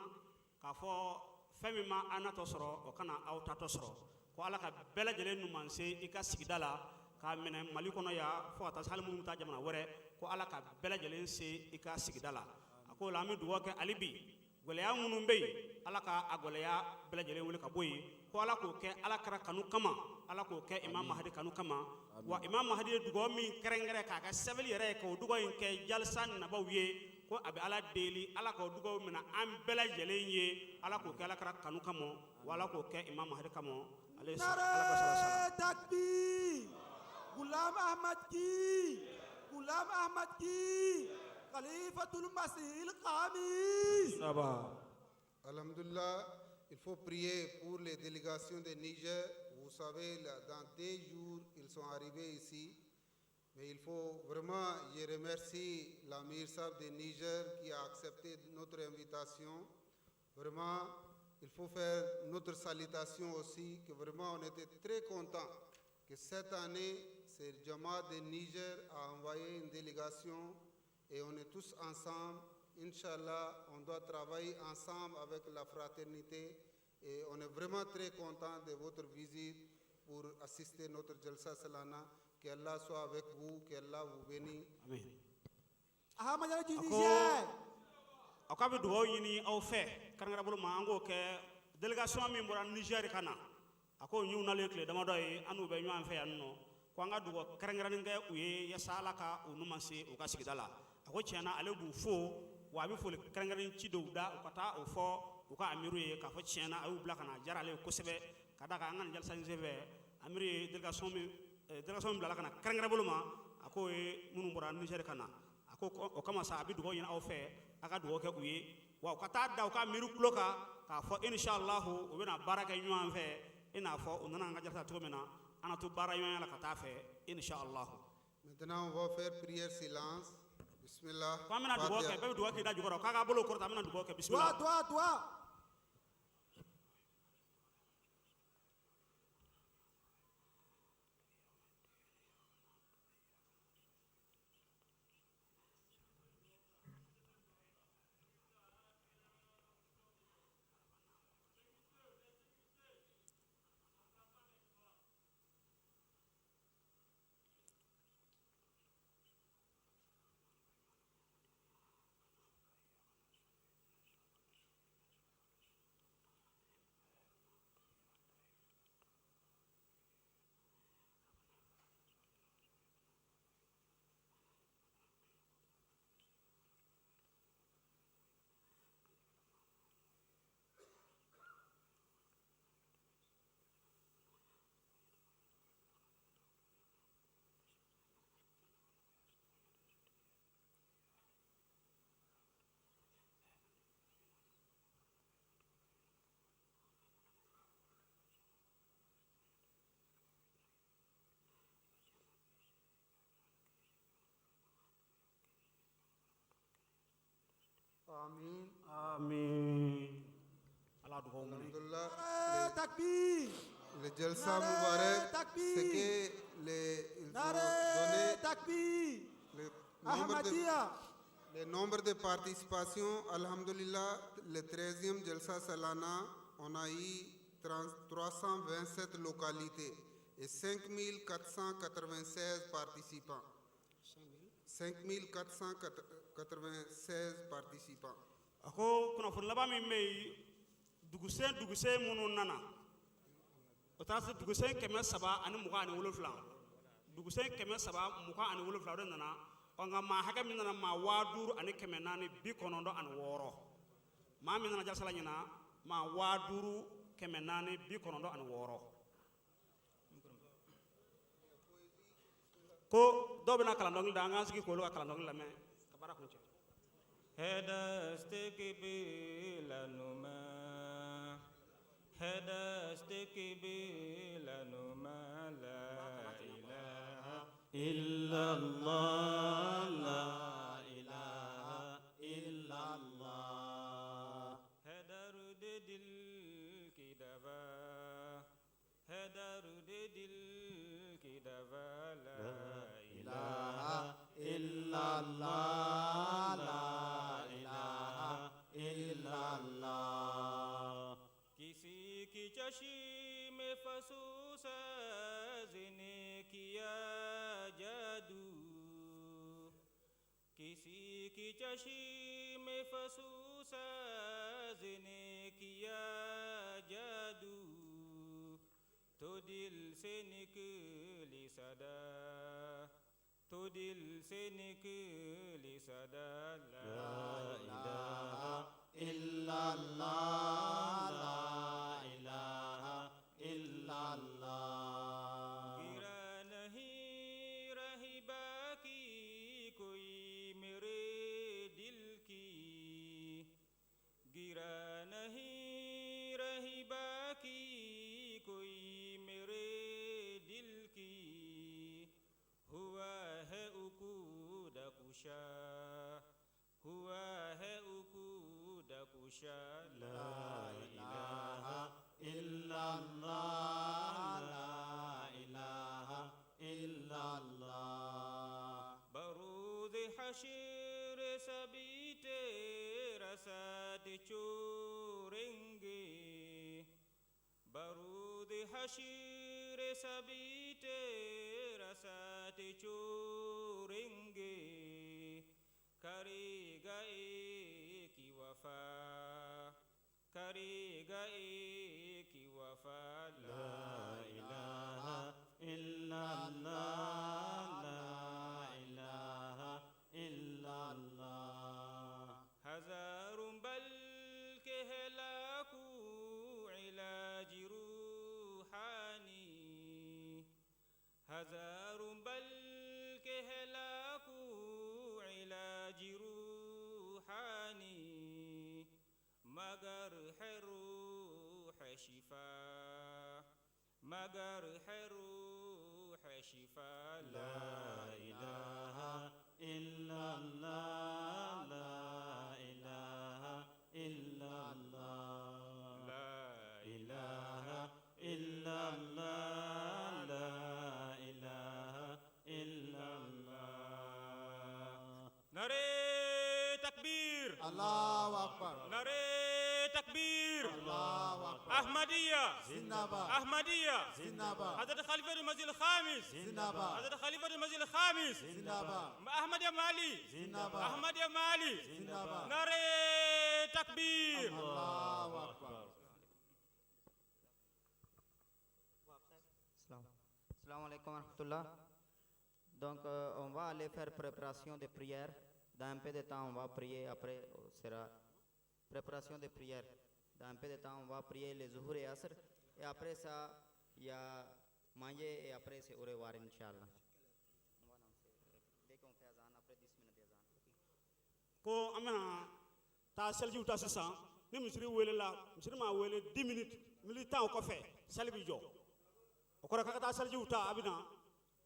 k'a fɔ fɛn min ma an natɔ sɔrɔ, o kana aw tatɔ sɔrɔ, ko Ala ka bɛɛ lajɛlen ɲuman se i ka sigida la, k'a minɛ Mali kɔnɔ yan fo ka taa se hali minnu bɛ taa jamana wɛrɛ, ko Ala ka bɛɛ lajɛlen se i ka sigida la. A ko o la, an bɛ dugawu kɛ hali bi, gɛlɛya minnu bɛ yen, Ala ka a gɛlɛya bɛɛ lajɛlen wuli ka bɔ yen, ko Ala k'o kɛ Ala kɛra kanu kama, Ala k'o kɛ Imam Mahadi kanu kama. Wa Imam Mahadi ye dugawu min kɛrɛnkɛrɛn k'a ka sɛbɛnni yɛrɛ ye, k'o dugawu in kɛ jalisa nabaw ye, ko a bɛ Ala deli, Ala k'o dugawu minɛ an bɛɛ lajɛlen ye, Ala k'o kɛ Ala kɛra kanu kama, wa Ala k'o kɛ Imam Mahadi kama. Ale Ala ka sɔrɔ sara. Nare takbir. Ghulam Ahmad ki. Ghulam Ahmad ki. Khalifatul Masih al-Khamis. Alhamdulillah, Il faut prier pour les délégations de Niger. Vous savez, là, dans 2 jours, ils sont arrivés ici. Mais il faut vraiment, je remercie l'Amir Sab de Niger qui a accepté notre invitation. Vraiment, il faut faire notre salutation aussi, que vraiment on était très contents que cette année, c'est le Jamaat de Niger a envoyé une délégation et on est tous ensemble. Inch'Allah, on doit travailler ensemble avec la fraternité et on est vraiment très content de votre visite pour assister notre Jalsa Salana. Que Allah soit avec vous, que Allah vous bénisse. Amin. Ahmadiyya du A ko Niger. A k'a bɛ dugawu ɲini aw fɛ karankara bolo ma, an k'o kɛ délégation min bɔra Niger ka na. A ko ɲiw nalen tile damadɔ ye, an n'u bɛ ɲɔgɔn fɛ yan nɔ, ko an ka dugawu kɛrɛnkɛrɛnnen kɛ u ye yaasa Ala ka u ɲuman se u ka sigida la. A ko tiɲɛna, ale b'u fo, wa a bɛ foli kɛrɛnkɛrɛnnen ci dɔw da u ka taa o fɔ u ka amiru ye k'a fɔ tiɲɛna, a y'u bila ka na, a diyara ale ye kosɛbɛ, ka d'a kan an ka nin jalisa in senfɛ, amiru ye délégation min bilala ka na kɛrɛnkɛrɛn bolo ma, a k'o ye minnu bɔra Niger ka na. A ko o kama sa, a bɛ dugawu ɲini aw fɛ, a ka dugawu kɛ u ye, wa u ka taa da u ka miiri tulo kan k'a fɔ inshallah u bɛna baara kɛ ɲɔgɔn fɛ, i n'a fɔ u nana an ka jalisa cogo min na, an na to baara ɲɔgɔnya la ka taa fɛ inshallah. Maintenant, on va faire prière silence. Bismillah. Ko an bɛna dugawu kɛ, Fatiha. bɛɛ bɛ dugawu k'i da jukɔrɔ, k'a k'a bolo kɔrɔta, an bɛna dugawu kɛ, bismillah. Dua, dua, dua. Amin. Amin. Ala dugawu minɛ. Alhamdulillah. Nare takbir. Le Jalsa Nare Mubarak, takbir. c'est que ils ont Nare donné takbir. le nombre de, Ahmadiyya. le nombre de participations, Alhamdulillah, le 13e Jalsa Salana, on a eu 30 327 localités et 5496 participants. 5496 participants. A ko kunnafoni laban min bɛ yen, dugusen dugusen minnu nana, o taara se dugusen 327, dugusen 327, o de nana. Ɔ nka maa hakɛ min nana, maa 5496. Maa min nana jalisa la ɲina, maa 5496. Ko dɔw bɛna kalan dɔnkili da, an k'an sigi k'olu ka kalan dɔnkili lamɛn ka baara kun cɛ. है दस्त क़िबला नुमा, है दस्त क़िबला नुमा, لا إله إلا الله، لا إله إلا الله. है दर्द दिल की दवा, है दर्द दिल की दवा, لا إله إلا الله، لا إله إلا الله. किसी की चश्म फसूं साज़ ने किया जादू, किसी की चश्म फसूं साज़ ने किया जादू, तो दिल से निकली सदा, तो दिल से निकली सदा, لا إله إلا الله، لا إله إلا الله. गिरा नहीं रही बाकी कोई मेरे दिल की, गिरा नहीं रही kusha. La ilaha illallah, la ilaha illallah. Barud hashir sabite rasad churenge. Barud hashir sabite rasad churenge. Karega ek wafa, karega ek wafa. La ilaha illallah, la ilaha illallah. Hazarum balke helaku ilaj ruhani. Hazarum balke helaku ilaj ruhani. Magar hai ruh shifa, magar hai ruh shifa. La ilaha illallah, la ilaha illallah. La ilaha illallah, la ilaha illallah. Nare takbir. Allahu Akbar. Nare takbir. Allahu Akbar. Ahmadiyya. Zindabad. Ahmadiyya. Zindabad. Hazrat Khalifa al-Masih al-Khamis. Zindabad. Hazrat Khalifa al-Masih al-Khamis. Zindabad. Ahmadiyya Mali. Zindabad. Ahmadiyya Mali. Zindabad. Nare takbir. Allahu Akbar. Salam alaikum wa rahmatullah. Donc, on va aller faire préparation de prière. Dans un peu de temps, on va prier. Après, sera préparation de prière. Dans un peu de temps, on va prier les Zuhur et Asr. Et après ça, il y a manger et après, c'est au revoir, Inch'Allah. On va annoncer. Dès qu'on fait azan, après 10 minutes d'azan. Ko an bɛna taa selijiw ta sisan. Ni misiri welela, misiri ma wele 10 minutes, miniti 10 o kɔfɛ sali bi jɔ. O kɔrɔ k'a ka taa selijiw ta, a bɛ na.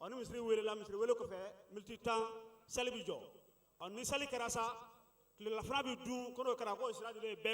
Ɔ, ni misiri welela, misiri wele kɔfɛ miniti 10 sali bi jɔ. Ɔ, ni sali kɛra sa, tilelafana bi dun. Ko n'o kɛra, k'o sira dilen bɛɛ.